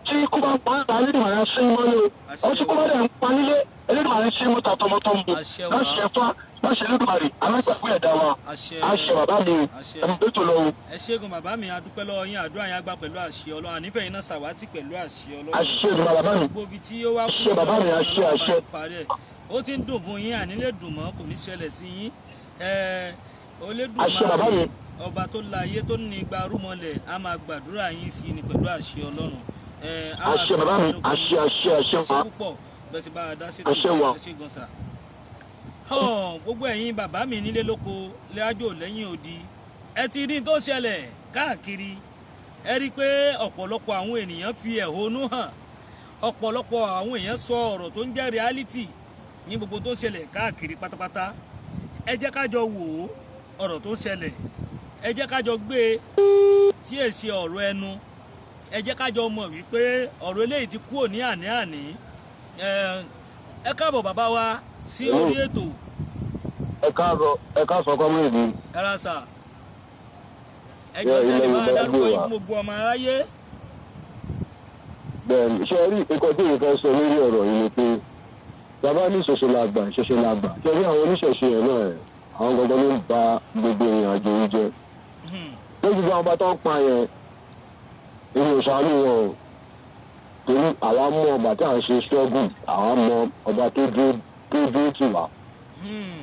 tí kó bá pa á Elédùmarè á sí mọ́lé o. Ọtí kó bá dẹ̀ ń pa nílé, Elédùmarè sí mọ́ ta tọmọtọmọ. Láṣẹ fá, láṣẹ Elédùmarè alágbàgbé ẹ̀dá wa. Àṣẹ bàbá mi o, ẹ̀mí tó tó lọ o. Ẹ ṣégun bàbá mi, adúpẹ́ lọ́wọ́ yín. Àdúrà yín àgbà pẹ̀lú àṣẹ Ọlọ́run, ànífẹ̀ẹ́ yín náà ṣàwátì pẹ̀lú àṣẹ Ọlọ́run. Àṣẹ ìdùnnú bàbá mi. Gbogbo ibi tí ó wá kú Àṣẹ bàbá mi, àṣẹ, Ọlọ́run bá àṣẹ. ní parí ẹ̀. Ó ti ń dùn fún yín, àní lè dùn mọ́, kò ní ṣẹlẹ̀ sí yín. Àṣẹ bàbá Olódùmarè mi. ọba tó la ayé tó ní igba rúmọlẹ̀ á máa gbàdúrà yín sí ni pẹ̀lú àṣẹ Ọlọ́run. Á máa Àṣẹ bàbá mi. gbàdúrà fún Àṣẹ, yín. àṣẹ, àṣẹ Ẹ ṣé wa. púpọ̀ bẹ́ẹ̀ ti bá a dá sí tó. Àṣẹ wa. Ẹ ṣé gan sà. Hàn, gbogbo ẹ̀yin bàbá mi nílé lóko lájò lẹ́yìn odi, ẹ ti rí n tó ṣẹlẹ̀ káàkiri. Ẹ rí i pé ọ̀pọ̀lọpọ̀ àwọn ènìyàn fi ẹ̀hónú hàn, ọ̀pọ̀lọpọ̀ àwọn èèyàn sọ ọ̀rọ̀ tó ń jẹ́ reality ní gbogbo tó ń ṣẹlẹ̀ káàkiri pátápátá. Ẹ jẹ́ ká jọ wò ó, ọ̀rọ̀ tó ń ṣẹlẹ̀, ẹ jẹ́ ká jọ gbé e tí è ṣe ọ̀rọ̀ ẹnu. Ẹ jẹ́ ká jọ mọ̀ wípé ọ̀rọ̀ eléyìí ti kúrò ní àní-àní. Ẹ káàbọ̀ bàbá wa sí orí ètò. Ẹ káàbọ̀, ẹ káàsán kọ́mọ ìlú. Ẹ ra sà, ẹ jọ ilẹ̀ sẹ́ni máa Yorùbá dárúkọ gbé yín wa. fún gbogbo ọmọ aráyé. Bẹ́ẹ̀ni, ṣe rí nǹkan tí èmi fẹ́ sọ lórí ọ̀rọ̀ yìí ni pé bàbá ní ìṣẹ̀ṣe la gbà, ìṣẹ̀ṣe la gbà. Ṣe rí àwọn oníṣẹ̀ṣe yẹn náà ẹ̀, àwọn gangan ló ń ba gbogbo ìrìn àjò yìí jẹ́. Lójú gbogbo àwọn ọba tó ń pa yẹn, èmi ò ṣàánú wọn o, torí àwa mọ ọba tí à ń ṣe struggle, àwa mọ ọba tó dúró. tó dúró tì wá.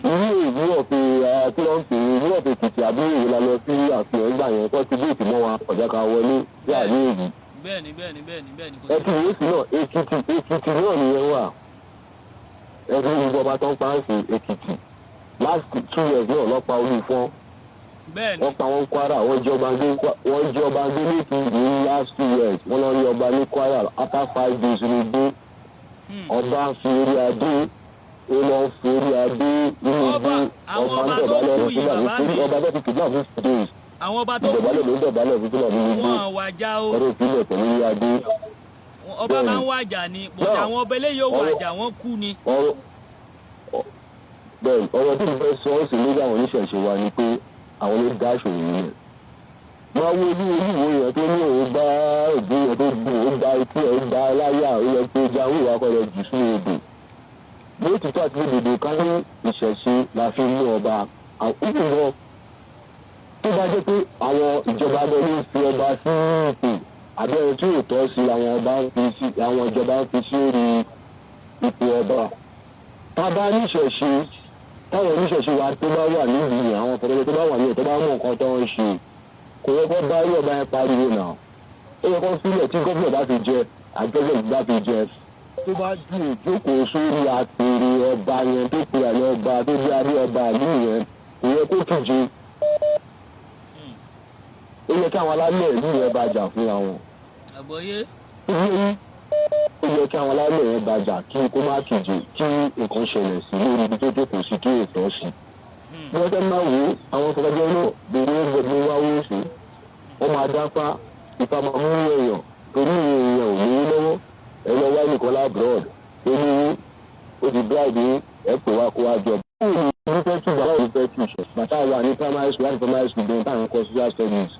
Irú ìlú ọ̀fẹ́, kí ló ń pè é, ìlú ọ̀fẹ́ Èkìtì àbí èyí la lọ sí àfihàn ìgbà yẹn, kọ́ ti géètì mọ́ wa, ọ̀já ká wọlé láàrin èyí. Bẹ́ẹ̀ni, bẹ́ẹ̀ni, bẹ́ẹ̀ni, bẹ́ẹ̀ni, kò Ẹ sí. ti wò ó sí náà, Èkìtì, Èkìtì náà nìyẹn wà. Ẹ ti gbogbo ọba tó ń pa ń sìn Èkìtì last 2 years náà lọ́pa Olúfọ́n. Wọ́n pa wọ́n Kwara, wọ́n jí ọba gbé, wọ́n jí ọba gbé lẹ́kìtì ní last 2 years. Wọ́n lọ rí ọba ní Kwara after 5 days ní gbé. Ọba ń fi orí adé, ó lọ ń fi orí adé nínú Ọba igbó. Àwọn ọba ń ọba tó dọ̀bálẹ̀ kú fún yìí, Fúlàní bàbá torí mi. ọba tó ti kidnap fún 50 days. Àwọn ọba tó kú Ìdọ̀bálẹ̀ ló ń dọ̀bálẹ̀ fún Fúlàní ní igbó. wọn wàjà o. Ọdún ìpínlẹ̀ pẹ̀lú orí adé. Ọba máa ń wàjà ni bọ̀dà. Àwọn ọba eléyìí ò wàjà, wọ́n kú ni. Ọ̀rọ̀ bẹ́ẹ̀, ọ̀rọ̀ tí mo fẹ́ sọ ọ́ sí lórí àwọn oníṣẹ̀ṣe wa ni pé àwọn ló dá ìṣòro yìí lẹ̀. Máa wo ojú olúwo yẹn tó ní òun bá òbí yẹn tó gùn, ó gba etí ẹ̀, ó gba láyà, ó lọ pé jáwé ìwà kọ́ lọ jù sínú odò. Lóòtítọ́ àti lódodo, ká ní ìṣẹ̀ṣe la fi mú ọba àwọn ìwọ, tó bá jẹ́ pé àwọn ìjọba abẹ ló ń fi ọba sí ipò, àbí ẹni tí ò tọ́ sí àwọn ọba ń fi sí, àwọn ìjọba ń fi sí orí ipò ọba. Tá a bá níṣẹ̀ṣe, táwọn oníṣẹ̀ṣe wa tó bá wà nílùú yẹn, àwọn ọ̀pọ̀lọpọ̀ tó bá wà nílùú tó bá mọ̀ nǹkan tó ń ṣe, kò yẹ kó bá irú ọba yẹn pariwo náà. Ó yẹ kó sílẹ̀ tí gómìnà bá fi jẹ, àjọyọ̀ bá fi jẹ, tó bá ju ìjókòó sórí àpèrè ọba yẹn, tó pe àlẹ́ ọba tó dé adé ọba ìlú yẹn, kò yẹ kó kíje. Ó yẹ kí àwọn alálẹ̀ ìlú yẹn bá jà fúnra wọn. Àgbọ̀yé. Ó yẹ kí àwọn alálẹ̀ yẹn bá jà kí kó má kíje, kí nǹkan ṣẹlẹ̀ sí lórí ibi tó jókòó sí kí ètò sí. Bí wọ́n fẹ́ máa wò ó, àwọn sọ̀rọ̀jọ́ náà gbogbo gbogbo wá wó sí, wọ́n máa dáfá, ìfà máa mú èèyàn torí èèyàn ò lówó lọ́wọ́. Ẹ lọ wá nìkan l'abroad tó ní ó ti bribe yín, ẹ pè wá kó wá jọ. Báwo ni mo fẹ́ tù, báwo ni fẹ́ tù ṣe? Bàtà wà ní primary school, láti primary school gan táwọn kọ́ social studies,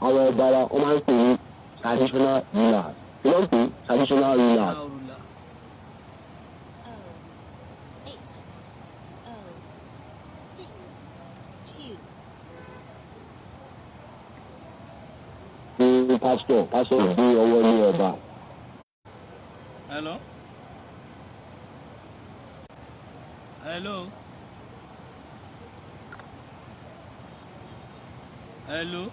àwọn ọba wa, wọ́n máa ń pè ní traditional rulers. Kí ló ń pè traditional rulers? Ruler. O H O 6 2. Ní pásítọ̀ gbé ọwọ́ ní ọba. Hello, hello, hello.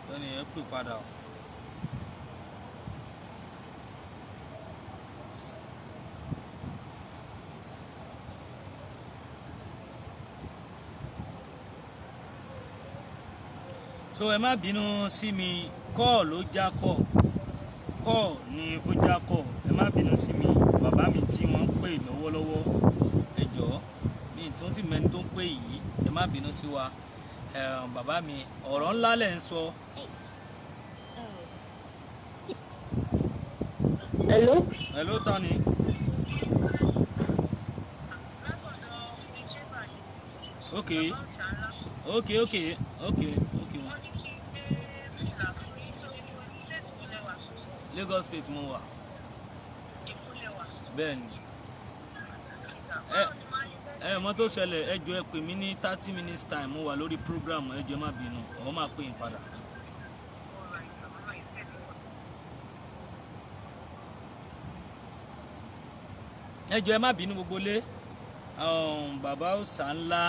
Tọ́ni ẹ pè padà o. So ẹ má bínú sí mi, call ló já kọ́, call ni ó já kọ́. Ẹ má bínú sí mi, bàbá mi tí wọ́n ń pè lọ́wọ́lọ́wọ́, ẹ jọ̀ọ́, mi tún ti mẹ́ni tó ń pè yìí, ẹ má bínú sí wa. Bàbá mi, ọ̀rọ̀ ńlá lẹ̀ ń sọ. 8 O Hello? Ẹ ló tán ni. Ok, Lagos State mo wà. Bẹ́ẹ̀ ni. Ẹ mọ tó ṣẹlẹ̀, ẹ jọ̀ọ́, ẹ pè mí ní 30 minutes time, mo wà lórí program. Ẹ jọ̀ọ́, ẹ má bínú, ọ̀ máa pè yín padà. Ẹ jọ̀ọ́, ẹ má bínú gbogbo lé. Bàbá òòsà ńlá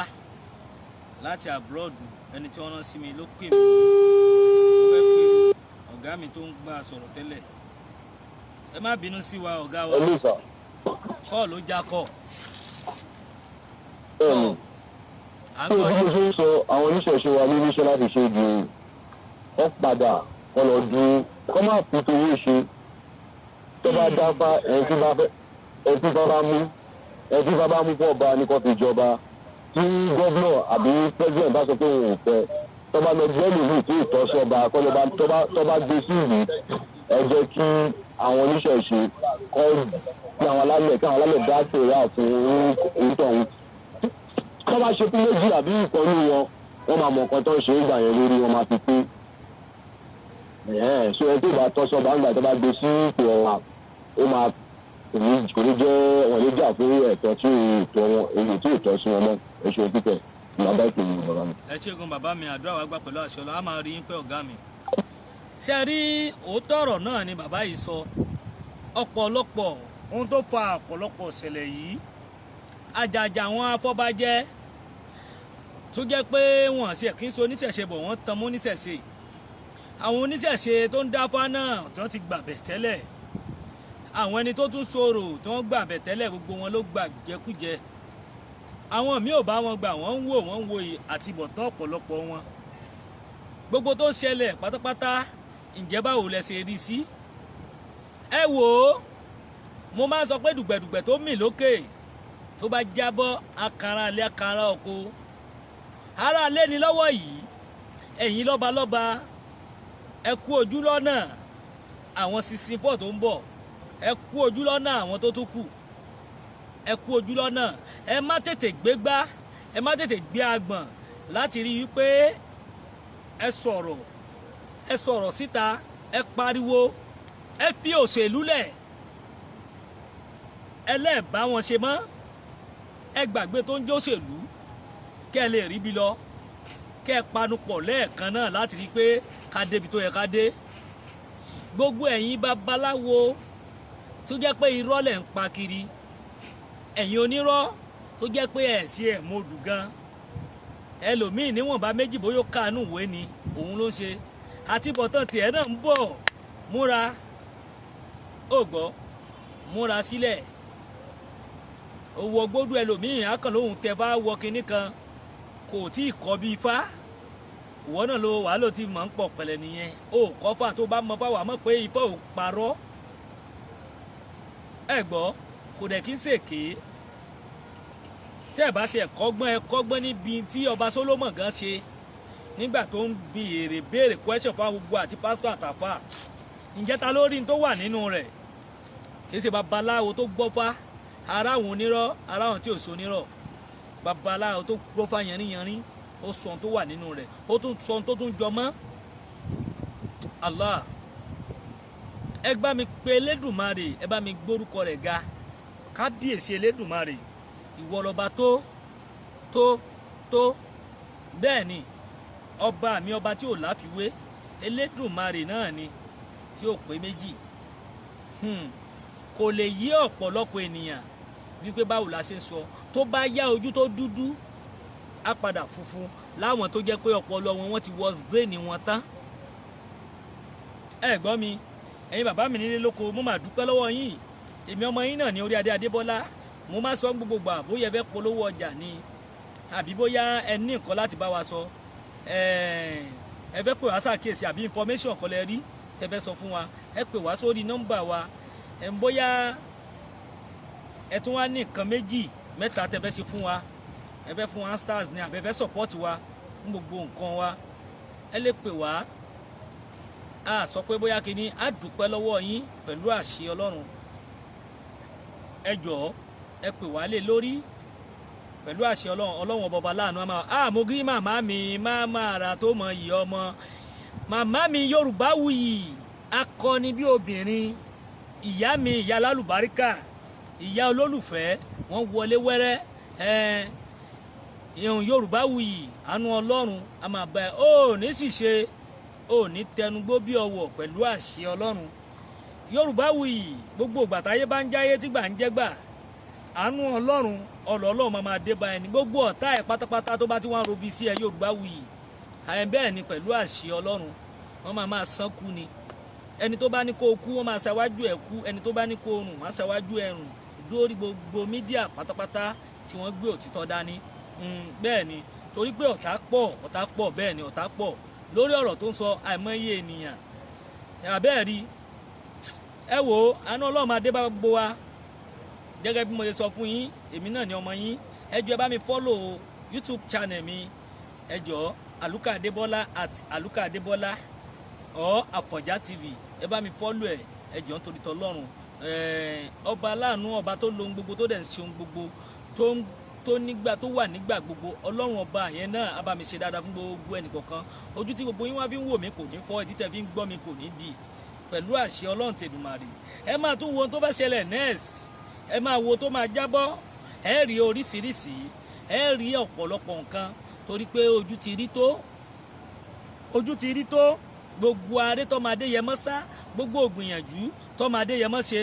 láti abroad, ẹni tí wọ́n rán sí mi ló pè mí. Mo fẹ́ pe ọ̀gá mi tó ń gbà sọ̀rọ̀ tẹ́lẹ̀. Ẹ má bínú sí wa, ọ̀gá wa. Ẹ ló sà. Call ló já kọ́. Bẹ́ẹ̀ni. À ń Bí gbọ́ mo yín. ṣe ń sọ, àwọn oníṣẹ̀ṣe wa ní níṣẹ́ láti ṣe ju wọ́n padà wọ́n lọ dúró, kọ́ máa fi towó ṣe. Tó bá dáfá, ẹni tí bá fẹ́, ẹni tí bá bá mú fún ọba ní kó fi jọba. Tí gómìnà àbí president bá sọ pé òun ò fẹ́, tó bá lọ gbẹ́ lòmíì tí ì tọ́ sọ́ba kọ́ ló bá tó bá gbé sí ìlú. Ẹ jẹ́ kí àwọn oníṣẹ̀ṣe kọ́ kí àwọn alálẹ̀, kí àwọn alálẹ̀ dá sèré fún onítọ̀hún. Tó bá ṣe fún méjì àbí ìkọlù wọn, wọ́n máa mọ nǹkan tó ń ṣe é gbà yẹn lórí wọn máa fi pé ẹ̀hẹ́n. So ẹni tó bá tọ́ sọ́ba ńgbà tó bá gbé sí ipò ọ̀la, ó máa kò ní jẹ́ wọn ní jà fún ẹ̀tọ́ tí ètò wọn èyí tí ètò sí wọn mọ́. Ẹ ṣe pípẹ́ ìwà bá ìpè yìí, bàbá mi. Ẹ ṣègùn, bàbá mi. Àdúrà wa gbà pẹ̀lú àṣẹ Ọlọ́run. A máa rí yín pé, ọ̀gá mi. Ṣe rí òótọ́ ọ̀rọ̀ náà ni bàbá yìí sọ. Ọ̀pọ̀lọpọ̀ ohun tó fa ọ̀pọ̀lọpọ̀ ṣẹlẹ̀ yìí, àjàjà àwọn afọbajẹ tó jẹ́ pé wọ́n ṣe kí n so oníṣẹ̀ṣe bọ̀, wọ́n tan mọ́ oníṣẹ̀ṣe. Àwọn oníṣẹ̀ṣe tó ń dáfá náà tí wọ́n ti gbàbẹ̀ tẹ́lẹ̀, àwọn ẹni tó tún sọ̀rọ̀ tí wọ́n gbàbẹ̀ tẹ́lẹ̀, gbogbo wọn ló gbà jẹkújẹ. Àwọn míì ò bá wọn gbà, wọ́n ń wò, wọ́n ń wo àtibọ̀tán ọ̀pọ̀lọpọ̀ wọn. Gbogbo tó ń ṣẹlẹ̀ pátápátá, ǹjẹ́ báwo lẹ ṣe rí sí? Ẹ wò ó, mo máa ń sọ pé dùgbẹ̀dùgbẹ̀ tó mì lókè, tó bá jábọ́, akara alẹ́, akara oko, ara alẹ́ ni lọ́wọ́ yìí. Ẹ̀yin lọ́balọ́ba, ẹ kú ojú lọ́nà àwọn 64 tó ń bọ̀. Ẹ kú ojú lọ́nà àwọn tó tún kù. Ẹ kú ojú lọ́nà. Ẹ má tètè gbégbá, ẹ má tètè gbé agbọ̀n láti rí i pé ẹ sọ̀rọ̀, ẹ sọ̀rọ̀ síta, ẹ pariwo, ẹ fi òṣèlú lẹ̀, ẹ lẹ́ẹ̀ bá wọn ṣe mọ́, ẹ gbàgbé tó ń jóṣèlú, kẹ́ ẹ lè rí bí lọ, kẹ́ ẹ panupọ̀ lẹ́ẹ̀kan náà láti rí i pé ká débi tó yẹ ká dé. Gbogbo ẹ̀yin babaláwo tó jẹ́ pé irọ́ lẹ̀ ń pa kiri, ẹ̀yin onírọ́ tó jẹ́ pé ẹ̀ sí ẹ̀ mọ́dù gan, ẹlòmíì níwọ̀nba méjì bóyá ó kàánú ìwé ni òun ló ń ṣe, àti bọ̀tán tiẹ̀ náà ń bọ̀. Múra, ó gbọ́, múra sílẹ̀. Owó gbódú ẹlòmíì akàn lóhun tẹ bá wọ kinní kan, kò tí ì kọ́ bí ifá. Ìwọ náà ló wàá ló ti mọ̀ ń pọ̀ pẹ̀lẹ́ nìyẹn. Ó kọ́ fà, tó bá mọ fáwọn àmọ́ pé ifá ò parọ́. Ẹ gbọ́, kò dẹ̀ kí ń ṣèké. Tẹ́ ẹ bá ṣe ẹ̀kọ́gbọ́n, ẹ kọ́gbọ́n níbi tí ọba Solomon gan ṣe nígbà tó ń bi èrè béèrè question fún gbogbo àti pásítọ̀ àtàfà. Ǹjẹ́ ta ló rí n tó wà nínú rẹ̀? Kì í ṣe babaláwo tó gbọ́fá, ara àwọn onírọ́, ara àwọn tí ò so onírọ́. Babaláwo tó gbọ́fá yanríyanrí, ó sọ ohun tó wà nínú rẹ̀, ó tún sọ ohun tó tún jọ mọ́ Allah. Ẹ gbá mi pé Elédùmarè, ẹ bá mi gbórúkọ rẹ̀ ga. Kábíyèsí Elédùmarè, ìwọ lọba tó tó tó. Bẹ́ẹ̀ ni, ọba mi, ọba tí ò láfiwé, Elédùmarè náà ni tí ò pé méjì. Kò lè yí ọ̀pọ̀lọpọ̀ ènìyàn wípé báwo la ṣe ń sọ. Tó bá yá, ojú tó dúdú á padà funfun láwọn tó jẹ́ pé ọpọlọ wọn, wọ́n ti wọ́s brain wọn tán. Ẹ gbọ́ mi, ẹ̀yin bàbá mi nílé lóko, mo máa dúpẹ́ lọ́wọ́ yín. Èmi ọmọ yín náà ní orí adé Adébọ́lá. Mo máa sọ gbogbo gbà, bóyá ẹ fẹ́ polówó ọjà ni, àbí bóyá ẹ ní nǹkan láti bá wa sọ, ẹ fẹ́ pè wá ṣàkíyèsí, àbí information kan lẹ rí ẹ fẹ́ sọ fún wa, ẹ pè wá sórí nọ́mbà wa. Ẹ ń bóyá ẹ tún wá ní nǹkan méjì mẹ́ta tẹ fẹ́ ṣe fún wa, ẹ fẹ́ fún wa stars ni, àbẹ fẹ́ support wa fún gbogbo nǹkan wa, ẹ lè pè wá. A sọ pé bóyá kínní, a dúpẹ́ lọ́wọ́ yín pẹ̀lú àṣẹ Ọlọ́run. Ẹ jọ̀ọ́, ẹ pè wá lé lórí pẹ̀lú àṣẹ Ọlọ́run. Ọlọ́run ọba láàánú àmà. A mo gírí màmá mi, máma ara tó mọ iyì ọmọ màmá mi, Yorùbá wuyì, akọni bí obìnrin, ìyá mi, ìyá lálùbáríkà, ìyá olólùfẹ́, wọ́n wọlé wẹ́rẹ́. Ẹ ìhùn Yorùbá wuyì, àánú Ọlọ́run a máa bá ẹ. Ó ní sì ṣe, ó ní tẹnugbó bí ọwọ́ pẹ̀lú àṣẹ Ọlọ́run. Yorùbá wuyì, gbogbo ìgbà táyé bá ń jáyé tí gbà ń jẹ́gbà, àánú Ọlọ́run, ọlọ́ Ọlọ́run máa máa dé bá ẹni. Gbogbo ọ̀tá ẹ̀ pátápátá tó bá ti wá ń robi sí ẹ, Yorùbá wuyì, àyẹ̀ bẹ́ẹ̀ ni, pẹ̀lú àṣẹ Ọlọ́run, wọ́n máa máa sán kú ni. Ẹni tó bá ní kó o kú, wọ́n máa ṣáwájú ẹ̀ kú. Ẹni tó bá ní kó o rùn, wọ́n á ṣáwájú ẹ̀ rùn. Dórí gbogbo media pátápátá tí wọ́n gbé òtítọ́ dání. Bẹ́ẹ̀ ni, torí pé ọ̀tá pọ̀, ọ̀tá pọ̀, bẹ́ẹ̀ ni, ọ̀tá pọ̀ lórí ọ̀rọ̀ tó ń sọ, àìmọye ènìyàn àbẹ́ẹ̀ rí. Ẹ wò ó, àánú Ọlọ́run máa dé bá gbogbo wa. Gẹ́gẹ́ bí mo ṣe sọ fún yín, èmi náà ni ọmọ yín. Ẹ jọ̀ọ́, ẹ bá mi follow YouTube channel mi. Ẹ jọ̀ọ́, Àlùkà Adébọ́lá, @AlùkàAdébọ́lá or Àfọ̀njá TV, ẹ bá mi follow ẹ. Ẹ jọ̀ọ́, nítorí tọlọ́run. Ọba aláàánú, ọba tó lohun gbogbo, tó dẹ̀ ń ṣe ohun gbogbo, tó ń tó nígbà tó wà nígbà gbogbo, Ọlọ́run ọba yẹn náà á bá mi ṣe dáadáa fún gbogbo ẹnìkọ̀ọ̀kan. Ojú tí gbogbo yín wá fi ń wò mí kò ní fọ́, etí tẹ́ fi ń gbọ́ mi kò ní dì pẹ̀lú àṣẹ Ọlọ́run tẹ̀dùmàrè. Ẹ máa tún wo ohun tó bá ṣẹlẹ̀ next, ẹ máa wo tó máa jábọ́. Ẹ rí oríṣiríṣi, ẹ rí ọ̀pọ̀lọpọ̀ nǹkan, torí pé ojú ti rí tó, ojú ti rí tó. Gbogbo aré tọ́mọ Adéyẹmọ sá, gbogbo ògbìyànjú tọ́mọ Adéyẹmọ ṣe,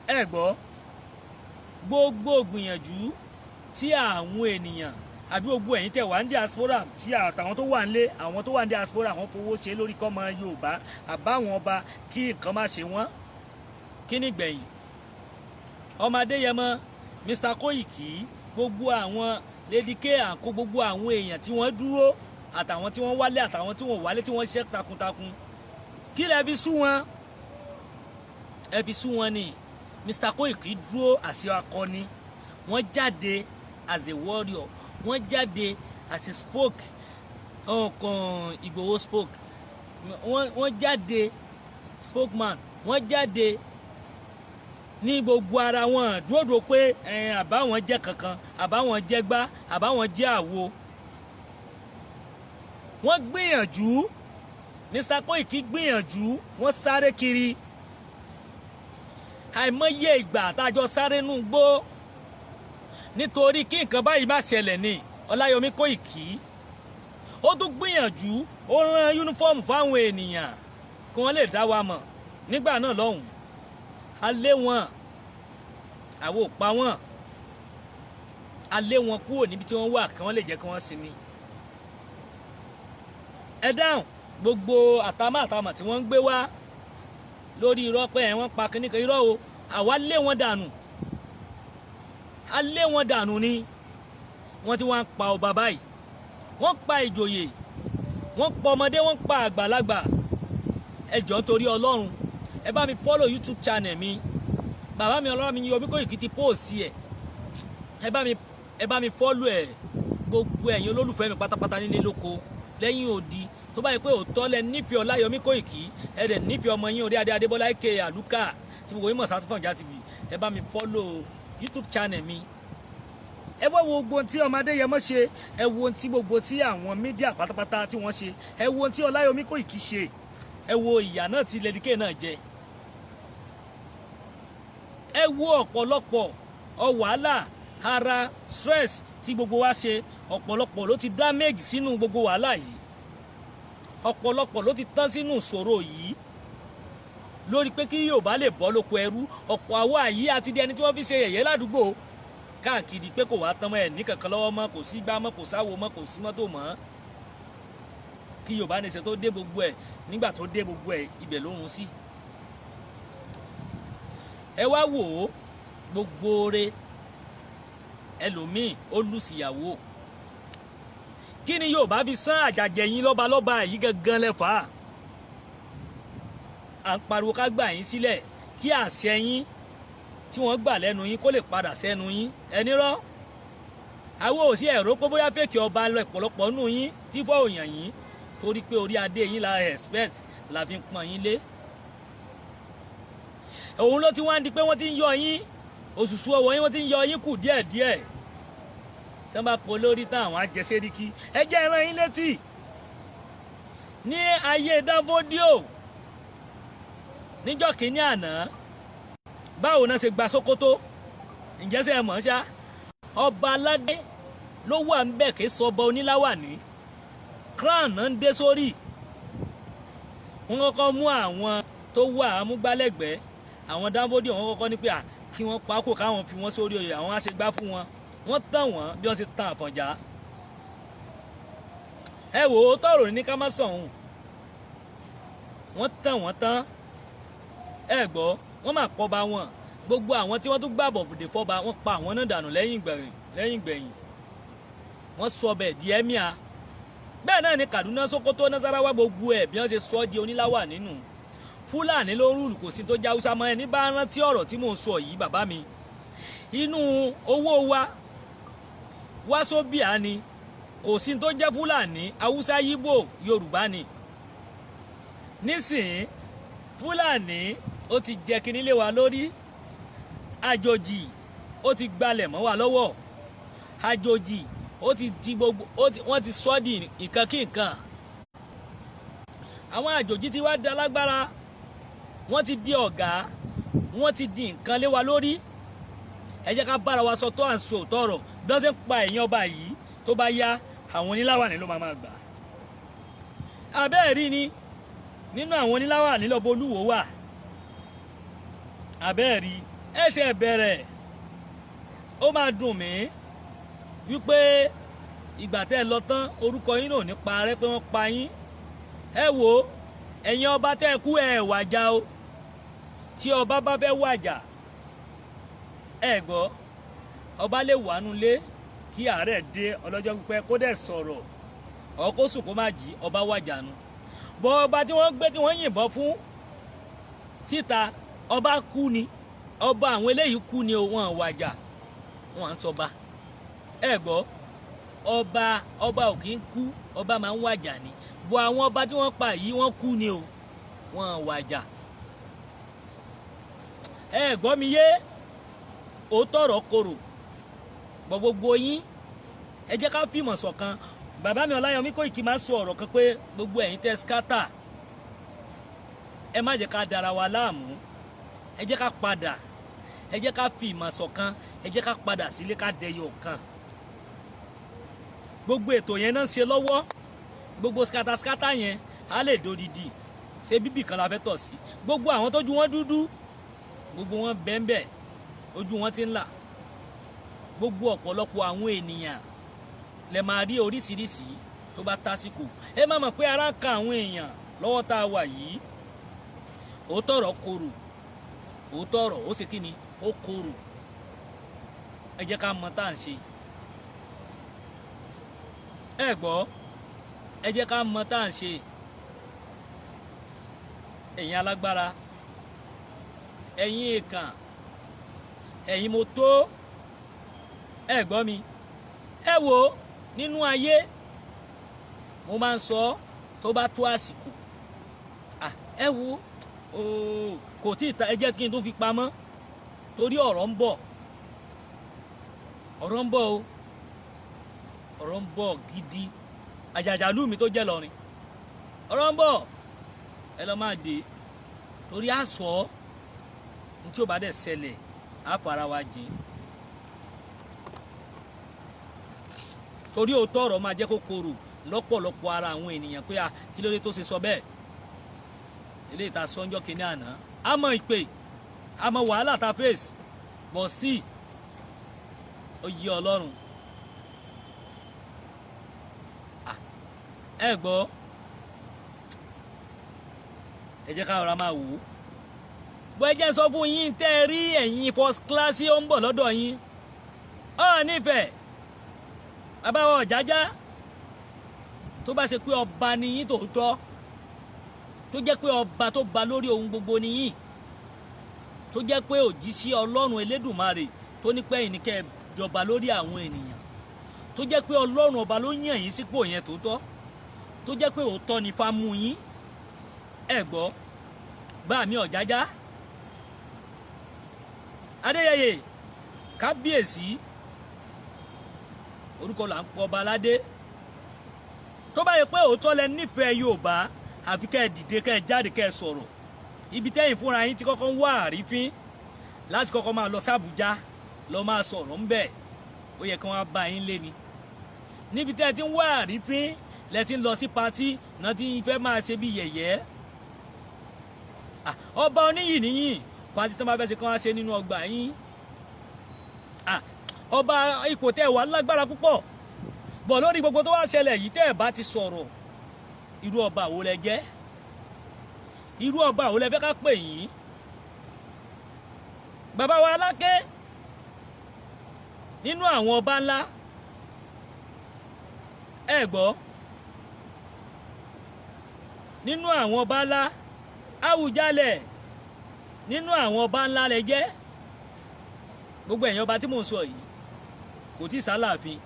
ẹ gbọ́, gbogbo ògbìyànjú tí àwọn ènìyàn àbí gbogbo ẹ̀yin tẹ̀ wá ní diaspora, tí àtàwọn tó wà nílé, àwọn tó wà ní diaspora, àwọn fowó ṣe lórí kọ́mọ Yorùbá àbáwọn ọba kí nǹkan má ṣe wọ́n. Kí ni gbẹ̀yìn? Ọmọ Adéyẹmọ, Mr Koiki, gbogbo àwọn Lady K àkó, gbogbo àwọn èèyàn tí wọ́n dúró, àtàwọn tí wọ́n wálé, àtàwọn tí wọ́n wálé, tí wọ́n ṣiṣẹ́ takuntakun, kí lẹ fi sú wọn? Ẹ fi sú wọn ni. Mr Koiki dúró àṣẹ akọni, wọ́n jáde as a warrior, wọ́n jáde as a spoke ọkàn Ìgbòho spoke, wọ́n jáde spokesman, wọ́n jáde ní gbogbo ara wọn dúró pé àbáwọn jẹ́ kankan, àbáwọn jẹ́ gbá, àbáwọn jẹ́ àwo. Wọ́n gbìyànjú, Mr Koiki gbìyànjú, wọ́n sáré kiri àìmọye ìgbà tájọ sáré nù gbó nítorí kí nǹkan báyìí má ṣẹlẹ̀ ní Ọláyọmí Kóìkì. Ó tún gbìyànjú, ó rán uniform fáwọn ènìyàn kí wọ́n lè dá wa mọ̀ nígbà náà lọ́hùn. A lé wọn, àwọn ò pa wọ́n, a lé wọn kúrò níbi tí wọ́n wà kí wọ́n lè jẹ́ kí wọ́n sinmi. Ẹ dáhùn, gbogbo àtàmà àtàmà tí wọ́n ń gbé wá lórí irọ́ pé ẹ̀ wọ́n pa kíníkan, irọ́ o. Àwa lé wọn dànù, a lé wọn dànù ni. Wọ́n ti wá ń pa ọba báyìí, wọ́n pa ìjòyè, wọ́n pa ọmọdé, wọ́n pa àgbàlagbà. Ẹ jọ̀ọ́, torí Ọlọ́run, ẹ bá mi follow YouTube channel mi. Bàbá mi Ọlọ́run mi Yomi Koiki ti post ẹ̀. Ẹ bá mi follow ẹ̀. Gbogbo ẹ̀yin olólùfẹ́ mi pátápátá, nílé, lóko, lẹ́yìn odi, tó bá yẹ pé òótọ́ lẹ nífẹ̀ẹ́ Ọláyọmí Kóìkì, ẹ dẹ̀ nífẹ̀ẹ́ ọmọ yín orí adé Adébọ́lá eke Àlùkà tí gbogbo yín mọ̀ Sátúfọ̀njá TV, ẹ bá mi follow YouTube channel mi. Ẹ wá wo gbogbo tí ọmọ Adéyẹmọ ṣe, ẹ wo ohun tí gbogbo tí àwọn media pátápátá tí wọ́n ṣe, ẹ wo ohun tí Ọláyọmí Kóìkì ṣe, ẹ wo ìyà náà tí Lady K náà jẹ, ẹ wo ọ̀pọ̀lọpọ̀ ọ wàhálà ara stress tí gbogbo wa ṣe. Ọ̀pọ̀lọpọ̀ ló ti damage sínú gbogbo wàhálà yìí, ọ̀pọ̀lọpọ̀ ló ti tán sínú ìṣòro yìí lórí pé kí Yorùbá lè bọ́ lóko ẹrú. Ọ̀pọ̀ àwa yìí àti di ẹni tí wọ́n fi ṣe yẹ̀yẹ́ ládùúgbò káàkiri pé kò wá tán mọ́ ẹ̀ ní kankan lọ́wọ́ mọ́, kò sí gbá mọ́, kò sáwo mọ́, kò sí mọ́tò mọ́. Kí Yorùbá nation tó dé, gbogbo ẹ̀ nígbà tó dé, gbogbo ẹ̀ ibẹ̀ ló run sí. Ẹ wá wò ó, gbogbo ore ẹlòmíì ó lù síyàwó. Kí ni Yorùbá fi sán àjàjẹ yín lọ́balọ́ba yìí gangan lẹ́fà à ń pariwo ká gbà yín sílẹ̀, kí àṣẹ yín tí wọ́n gbà lẹ́nu yín kó lè padà sẹ́nu yín? Ẹni rọ́ àwọn ò sí ẹ̀rọ pé bóyá fake ọba lọ ọ̀pọ̀lọpọ̀ nù yín tí fọ́ òyàn yín, torí pé orí adé yín la respect, la fi ń pọ́n yín lé. Òun ló ti wá ń di pé wọ́n ti ń yọ yín òṣùṣù ọwọ́ yín, wọ́n ti ń yọ yín kù díẹ̀díẹ̀. Tí wọ́n bá pọ̀ lórí tán, àwọn ajẹsẹ́ríkì. Ẹ jẹ́ ẹran yín létí ní ayé Danfodio níjọ́ kínní àná, báwo náà ṣe gba Sókótó? Ǹjẹ́ ṣe ẹ mọ̀ ṣá? Ọba aládé ló wà ń bẹ̀, kí sọba oníláwàní, crown náà ń dé sórí. Wọ́n kọ́kọ́ mú àwọn tó wà amúgbálẹ́gbẹ̀ẹ́ àwọn Danfodio, wọ́n kọ́kọ́ ní pé à kí wọ́n pa kó káwọn fi wọ́n sórí oyè, àwọn á ṣe gbá fún wọn. Wọ́n tàn wọ́n bí wọ́n ṣe tan Àfọ̀njá. Ẹ wò ó, tọrọ ní ká má sọ̀hún. Wọ́n tàn wọ́n tán. Ẹ gbọ́, wọ́n máa kọba wọn. Gbogbo àwọn tí wọ́n tún gbàbọ̀ bùdè fọba, wọ́n pa àwọn náà dànù lẹ́yìn gbẹ̀yìn. Lẹ́yìn gbẹ̀yìn, wọ́n sọ ọbẹ̀ di emir. Bẹ́ẹ̀ náà ni Kaduna, Sokoto, Nasarawa, gbogbo ẹ̀ bí wọ́n ṣe sọ di oníláwà nínú Fúlàní ló rule. Kò sí tó jẹ́ Haúsá mọ́. Ẹni bá rántí ọ̀rọ̀ tí mò ń sọ yìí, bàbá mi, inú owó wa wàsóbìà ni. Kò sí tó jẹ́ Fúlàní, Haúsá, Yíbò, Yorùbá ni. Nísìnyí, Fúlàní ó ti jẹ kinní lé wa lórí, àjòjì ó ti gbalẹ̀ mọ́ wa lọ́wọ́, àjòjì ó ti di gbogbo wọ́n ti sọ́ di nǹkan kí nǹkan. Àwọn àjòjì ti wá da lágbára, wọ́n ti di ọ̀gá, wọ́n ti di nǹkan lé wa lórí. Ẹ jẹ́ ká bára wa sọ tó à ń sọ tọrọ. Bí wọ́n ṣe ń pa ẹ̀yìn ọba yìí, tó bá yá, àwọn oníláwàní ló máa máa gbà. Abẹ́ẹ̀ rí ni. Nínú àwọn oníláwà nílọ́bọ̀ Olúwo wà. Àbẹ́ẹ̀rí ẹsẹ̀ bẹ̀rẹ̀. Ó máa dùn mí wípé ìgbà tẹ́ ẹ lọ tán, orúkọ yín náà ní parẹ́ pé wọ́n pa yín. Ẹ wò ó, ẹ̀yin ọba tẹ́ ẹ kú, ẹ wàjà o. Tí ọba bá fẹ́ wàjà, ẹ gbọ́, ọba lè wà nulẹ̀ kí àárẹ̀ dé ọlọ́jọ́ pípẹ́, kó dẹ̀ sọ̀rọ̀, ọ̀ kó sùn kó má jí, ọba wàjà nu. Bọ́ ọba tí wọ́n gbé, tí wọ́n yìnbọn fún síta, ọba kú ni. Ọba àwọn eléyìí kú ni o, wọ́n wàjà, wọ́n ń sọba. Ẹ gbọ́, ọba ò kí ń kú, ọba máa ń wàjà ni. Bọ́ àwọn ọba tí wọ́n pa yìí, wọ́n kú ni o, wọ́n wàjà. Ẹ gbọ́ mi yé, òótọ́ ọ̀rọ̀ korò bọ́. Gbogbo yín, ẹ jẹ́ ká fìmọ̀ ṣọ̀kan. Bàbá mi Ọláyọmí Kóìkì máa ń sọ ọ̀rọ̀ kan pé gbogbo ẹ̀yin tẹ́ scatter, ẹ má jẹ́ ká dara wa láàmú. Ẹ jẹ́ ká padà, ẹ jẹ́ ká fi ìmọ̀ ṣọ̀kan, ẹ jẹ́ ká padà sílé, ká dẹyọ kan. Gbogbo ètò yẹn náà ń ṣe lọ́wọ́. Gbogbo scatter scatter yẹn á lè dodidi. Ṣé bíbì kan la fẹ́ tọ̀ sí? Gbogbo àwọn tójú wọn dúdú, gbogbo wọn bẹ́ńbẹ́, ojú wọn ti ń là. Gbogbo ọ̀pọ̀lọpọ̀ àwọn ènìyàn lẹ máa rí oríṣiríṣi tó bá tásìkò. Ẹ má mọ̀ pé ara kan àwọn èèyàn lọ́wọ́ tá a wà yìí. Òótọ́ ọ̀rọ̀ korò, òótọ́ ọ̀rọ̀ ó ṣe kí ni, ó korò. Ẹ jẹ́ ká mọ tá à ń ṣe. Ẹ gbọ́, ẹ jẹ́ ká mọ tá à ń ṣe. Ẹ̀yin alágbára, ẹ̀yin èèkàn, ẹ̀yin mo tó, ẹ gbọ́ mi. Ẹ wò ó, nínú ayé mo máa ń sọ, tó bá tó àsìkò, ẹ wo ooo, kò tí ì ta. Ẹ jẹ́ kí n tún fi pamọ́ torí ọ̀rọ̀ ń bọ̀, ọ̀rọ̀ ń bọ̀ o, ọ̀rọ̀ ń bọ̀ gidi. Àjàjàlú mi tó jẹ́ lọ́rin, ọ̀rọ̀ ń bọ̀, ẹ lọ́ máa dé torí àsọ ní tí ó bá dẹ̀ ṣẹlẹ̀, á fara wa jìn, torí òótọ́ ọ̀rọ̀ máa jẹ́ kó korò lọ́pọ̀lọpọ̀ ara àwọn ènìyàn pé a kí ló dé tó ṣe sọ bẹ́ẹ̀. Eléyìí tá a sọ́njọ́ kínní àná, a mọ ìpè, a mọ wàhálà tá a face, but still ó yí Ọlọ́run. Ẹ gbọ́, ẹ jẹ́ ká rọra máa wò ó. Bó ẹ jẹ́ sọ fún yín, tẹ́ ẹ rí ẹ̀yin first class, ó ń bọ̀ lọ́dọ̀ yín. Ọ nífẹ̀ẹ́ bàbá wa Ọ̀jájá, tó bá ṣe pé ọba ni yín tòótọ́, tó jẹ́ pé ọba tó ba lórí ohun gbogbo ni yín, tó jẹ́ pé òjíṣẹ́ Ọlọ́run Elédùmarè tó ní pé ẹ̀yin ní kẹ́ ẹ jọba lórí àwọn ènìyàn, tó jẹ́ pé Ọlọ́run ọba ló yàn yín sípò yẹn tòótọ́, tó jẹ́ pé òótọ́ ni fá mú yín, ẹ gbọ́, bá mi Ọ̀jájá Adéyẹyè, kábíyèsí, orúkọ là ń pọ ọba aládé. Tó bá yẹ pé òótọ́ lẹ nífẹ̀ẹ́ Yorùbá, àfi kẹ́ ẹ dìde, kẹ́ ẹ jáde, kẹ́ ẹ sọ̀rọ̀. Ibi tẹ́yìn fúnra yín ti kọ́kọ́ ń wá àrífín láti kọ́kọ́ máa lọ sí Àbújá lọ máa sọ̀rọ̀ ńbẹ̀, ó yẹ kí wọ́n bá yín lé ni. Níbi tẹ́ ẹ ti ń wá àrífín, lẹ ti ń lọ sí party náà, tí fẹ́ máa ṣe bí yẹ̀yẹ́. Ọba oníyì níyìn, party tó máa fẹ́ ṣe, kí wọ́n á ṣe nínú ọgbà yín. Ọba, ipò tẹ́ ẹ wà lágbára púpọ̀ bọ̀. Lórí gbogbo tó wá ṣẹlẹ̀ yìí, tẹ́ ẹ bá ti sọ̀rọ̀, irú ọba wo lẹ jẹ́? Irú ọba wo lẹ fẹ́ ká pè yín? Bàbá wa Aláké, nínú àwọn ọba ńlá, ẹ gbọ́, nínú àwọn ọba ńlá, Àwùjalẹ̀, nínú àwọn ọba ńlá lẹ jẹ́. Gbogbo ẹ̀yin ọba tí mò ń sọ yìí, kò tí ì sálàáfin.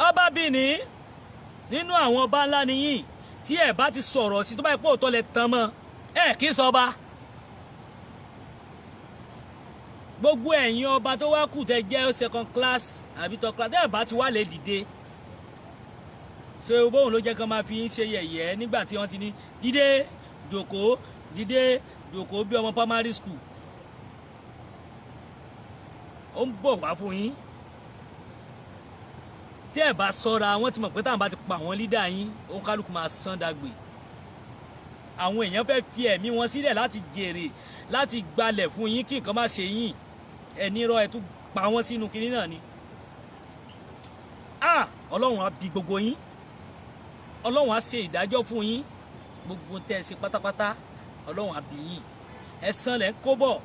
Ọba Bìní, nínú àwọn ọba ńlá nìyí. Tí ẹ bá ti sọ̀rọ̀ sí, tó bá yẹ pé òótọ́ lẹ tán mọ́ ẹ, kì í sọ ọba. Gbogbo ẹ̀yin ọba tó wá kù tẹ́ jẹ́ second class àbí third class, tẹ́ ẹ bá ti wá lè dìde ṣe, bóun ló jẹ́ kí wọ́n máa fi ń ṣe yẹ̀yẹ́ nígbà tí wọ́n ti ní dìde jòkó, dìde jòkó bí ọmọ primary school. Ó ń bọ̀ wá fún yín. Tẹ́ ẹ̀ bá sọ́ra, wọ́n ti mọ̀ pé táwọn bá ti pa àwọn leader yín, òun kálukú máa sán dàgbé. Àwọn èèyàn fẹ́ fi ẹ̀mí wọn sílẹ̀ láti jèrè, láti gbalẹ̀ fún yín kí nǹkan má ṣe yín. Ẹni rọ ẹ tún pa wọ́n sínú kinní náà ni. Ah, Ọlọ́run á bi gbogbo yín, Ọlọ́run á ṣe ìdájọ́ fún yín. Gbogbo tẹ́ ẹ ṣe pátápátá, Ọlọ́run á bi yín. Ẹ̀san lẹ̀ ń kó bọ̀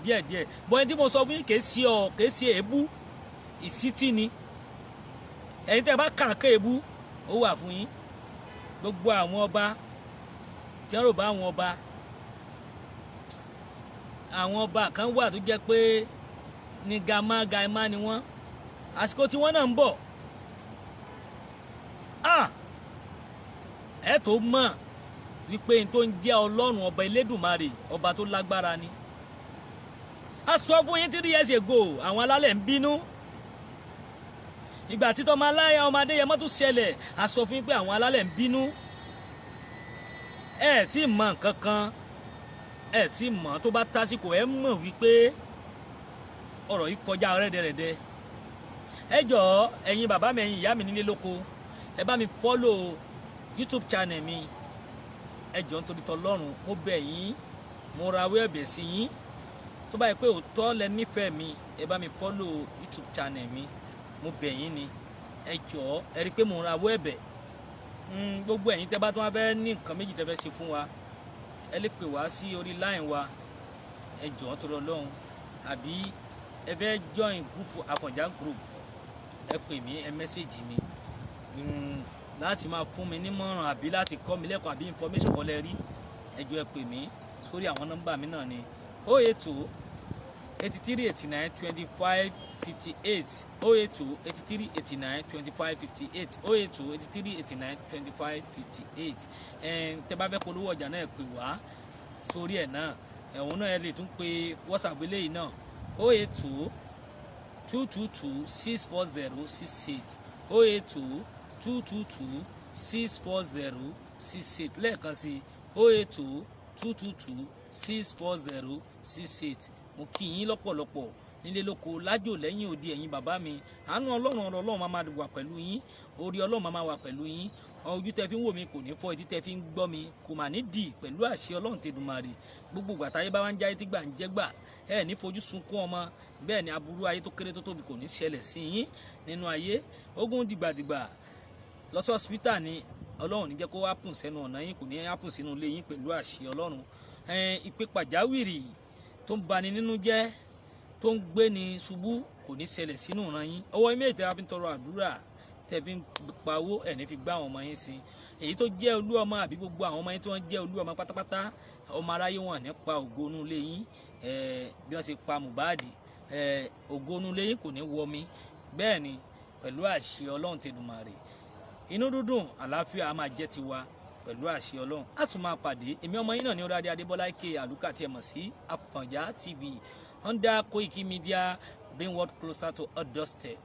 díẹ̀díẹ̀ bọ́. Ẹni tí mo sọ fún yín kìí ṣe ọ̀, kìí ṣe èébú, ìsítí ni. Ẹ̀yin tẹ́ ẹ bá kà ké èébú, ó wà fún yín. Gbogbo àwọn ọba tí wọ́n rò bá àwọn ọba, àwọn ọba kan wà tó jẹ́ pé ní gàmá gàmá ni wọ́n. Àsìkò tí wọ́n náà ń bọ̀, ah, ẹ tó mọ̀ wípé n tó ń jẹ́ Ọlọ́run Ọba Elédùmarè, ọba tó lágbára ni. A sọ fún yín 3 years ago, àwọn alálẹ̀ ń bínú. Ìgbà títọ́ ọmọ aláya ọmọ Adéyẹmọ tún ṣẹlẹ̀, a sọ fún yín pé àwọn alálẹ̀ ń bínú. Ẹ tí mọ̀ nǹkan kan, ẹ tí mọ̀. Tó bá tásìkò, ẹ mọ̀ wípé ọ̀rọ̀ yìí kọjá rẹ́dẹ̀rẹ́dẹ́. Ẹ jọ̀ọ́, ẹ̀yin bàbá mi, ẹ̀yin ìyá mi nílé lóko, ẹ bá mi follow YouTube channel mi. Ẹ jọ̀ọ́, nítorí tọlọ́run, mo bẹ̀ yín, mo rawọ́ ẹ̀bẹ̀ sí yín. Tó bá yẹ pé òótọ́ lẹ nífẹ̀ẹ́ mi, ẹ bá mi follow YouTube channel mi. Mo bẹ̀ yín ni, ẹ jọ̀ọ́. Ẹ rí i pé mo rawọ́ ẹ̀bẹ̀. Gbogbo ẹ̀yin tẹ́ bá tún wá fẹ́ ní nǹkan méjì tẹ́ fẹ́ ṣe fún wa, ẹ lè pè wá sí orí line wa. Ẹ jọ̀ọ́, torí Ọlọ́run. Àbí ẹ fẹ́ join group Àfọ̀njá group, ẹ pè mí, ẹ message mi láti máa fún mi nímọ̀ràn àbí láti kọ́ mi lẹ́kọ̀ọ́ àbí information kan lẹ rí. Ẹ jọ̀ọ́, ẹ pè mí sórí àwọn nọ́mbà mi náà ní 082 83 89 25 58, 082 83 89 25 58, 082 83 89 25 58. Tẹ́ bá fẹ́ polówó ọjà náà, ẹ pè wá sórí ẹ̀ náà. Ẹ̀hún náà, ẹ lè tún pe WhatsApp eléyìí náà, 082 222 640 68, 082 222 640 68. Lẹ́ẹ̀kan sí, 082 222 640 68. Mo kí yín lọ́pọ̀lọpọ̀ nílé lóko, lájò, lẹ́yìn òdi. Ẹ̀yin bàbá mi, àánú Ọlọ́run, ọ̀rọ̀ Ọlọ́run máa máa wà pẹ̀lú yín, orí Ọlọ́run máa máa wà pẹ̀lú yín. Ojú tẹ fi ń wò mí kò ní fọ́, etí tẹ fi ń gbọ́ mi kò mà ní dì pẹ̀lú àṣẹ Ọlọ́run tẹdùmarè. Gbogbo ìgbà táyé bá wá ń jáyé tí gbà ń jẹ́ gbà, ẹ ní fojú sunkún ọmọ. Bẹ́ẹ̀ ni aburú ayé tó kéré tó tóbi kò ní ṣẹlẹ̀ sí yín nínú ayé. Ogun dìgbàdìgbà lọ́sọ̀ hospital ni Ọlọ́run ní jẹ́ kó happen sẹ́nu ọ̀nà yín, kò ní happen sínú ilé yín pẹ̀lú àṣẹ Ọlọ́run. Ìpè pàjáwìrì tó ń bani nínú jẹ́, tó ń gbéni ṣubú, kò ní ṣẹlẹ̀ sínú ìran yín. Ọwọ́ ilé ìtẹ́ra fi ń tọrọ àdúrà, tẹ́ fi ń pawó, ẹ̀ ní fi gbá àwọn ọmọ yín sí. Èyí tó jẹ́ olú ọmọ àbí gbogbo àwọn ọmọ yín tí wọ́n jẹ́ olú ọmọ pátápátá, ọmọ aráyé wọn ní pa ògo inú ilé yín bí wọ́n ṣe pa Mohbad. Ògo inú ilé yín kò ní wọmi. Bẹ́ẹ̀ ni, pẹ̀lú àṣẹ Ọlọ́run tẹdùmarè, inú dúdùn, àlàáfíà á máa jẹ́ tiwa pẹ̀lú àṣẹ Ọlọ́run. Á tún máa pàdé. Èmi ọmọ yín náà ní Ọládé Adébọ́lá ike Àlùkà tí ẹ mọ̀ sí Àfọ̀njá TV, under Koiki Media, bring world closer to our doorstep.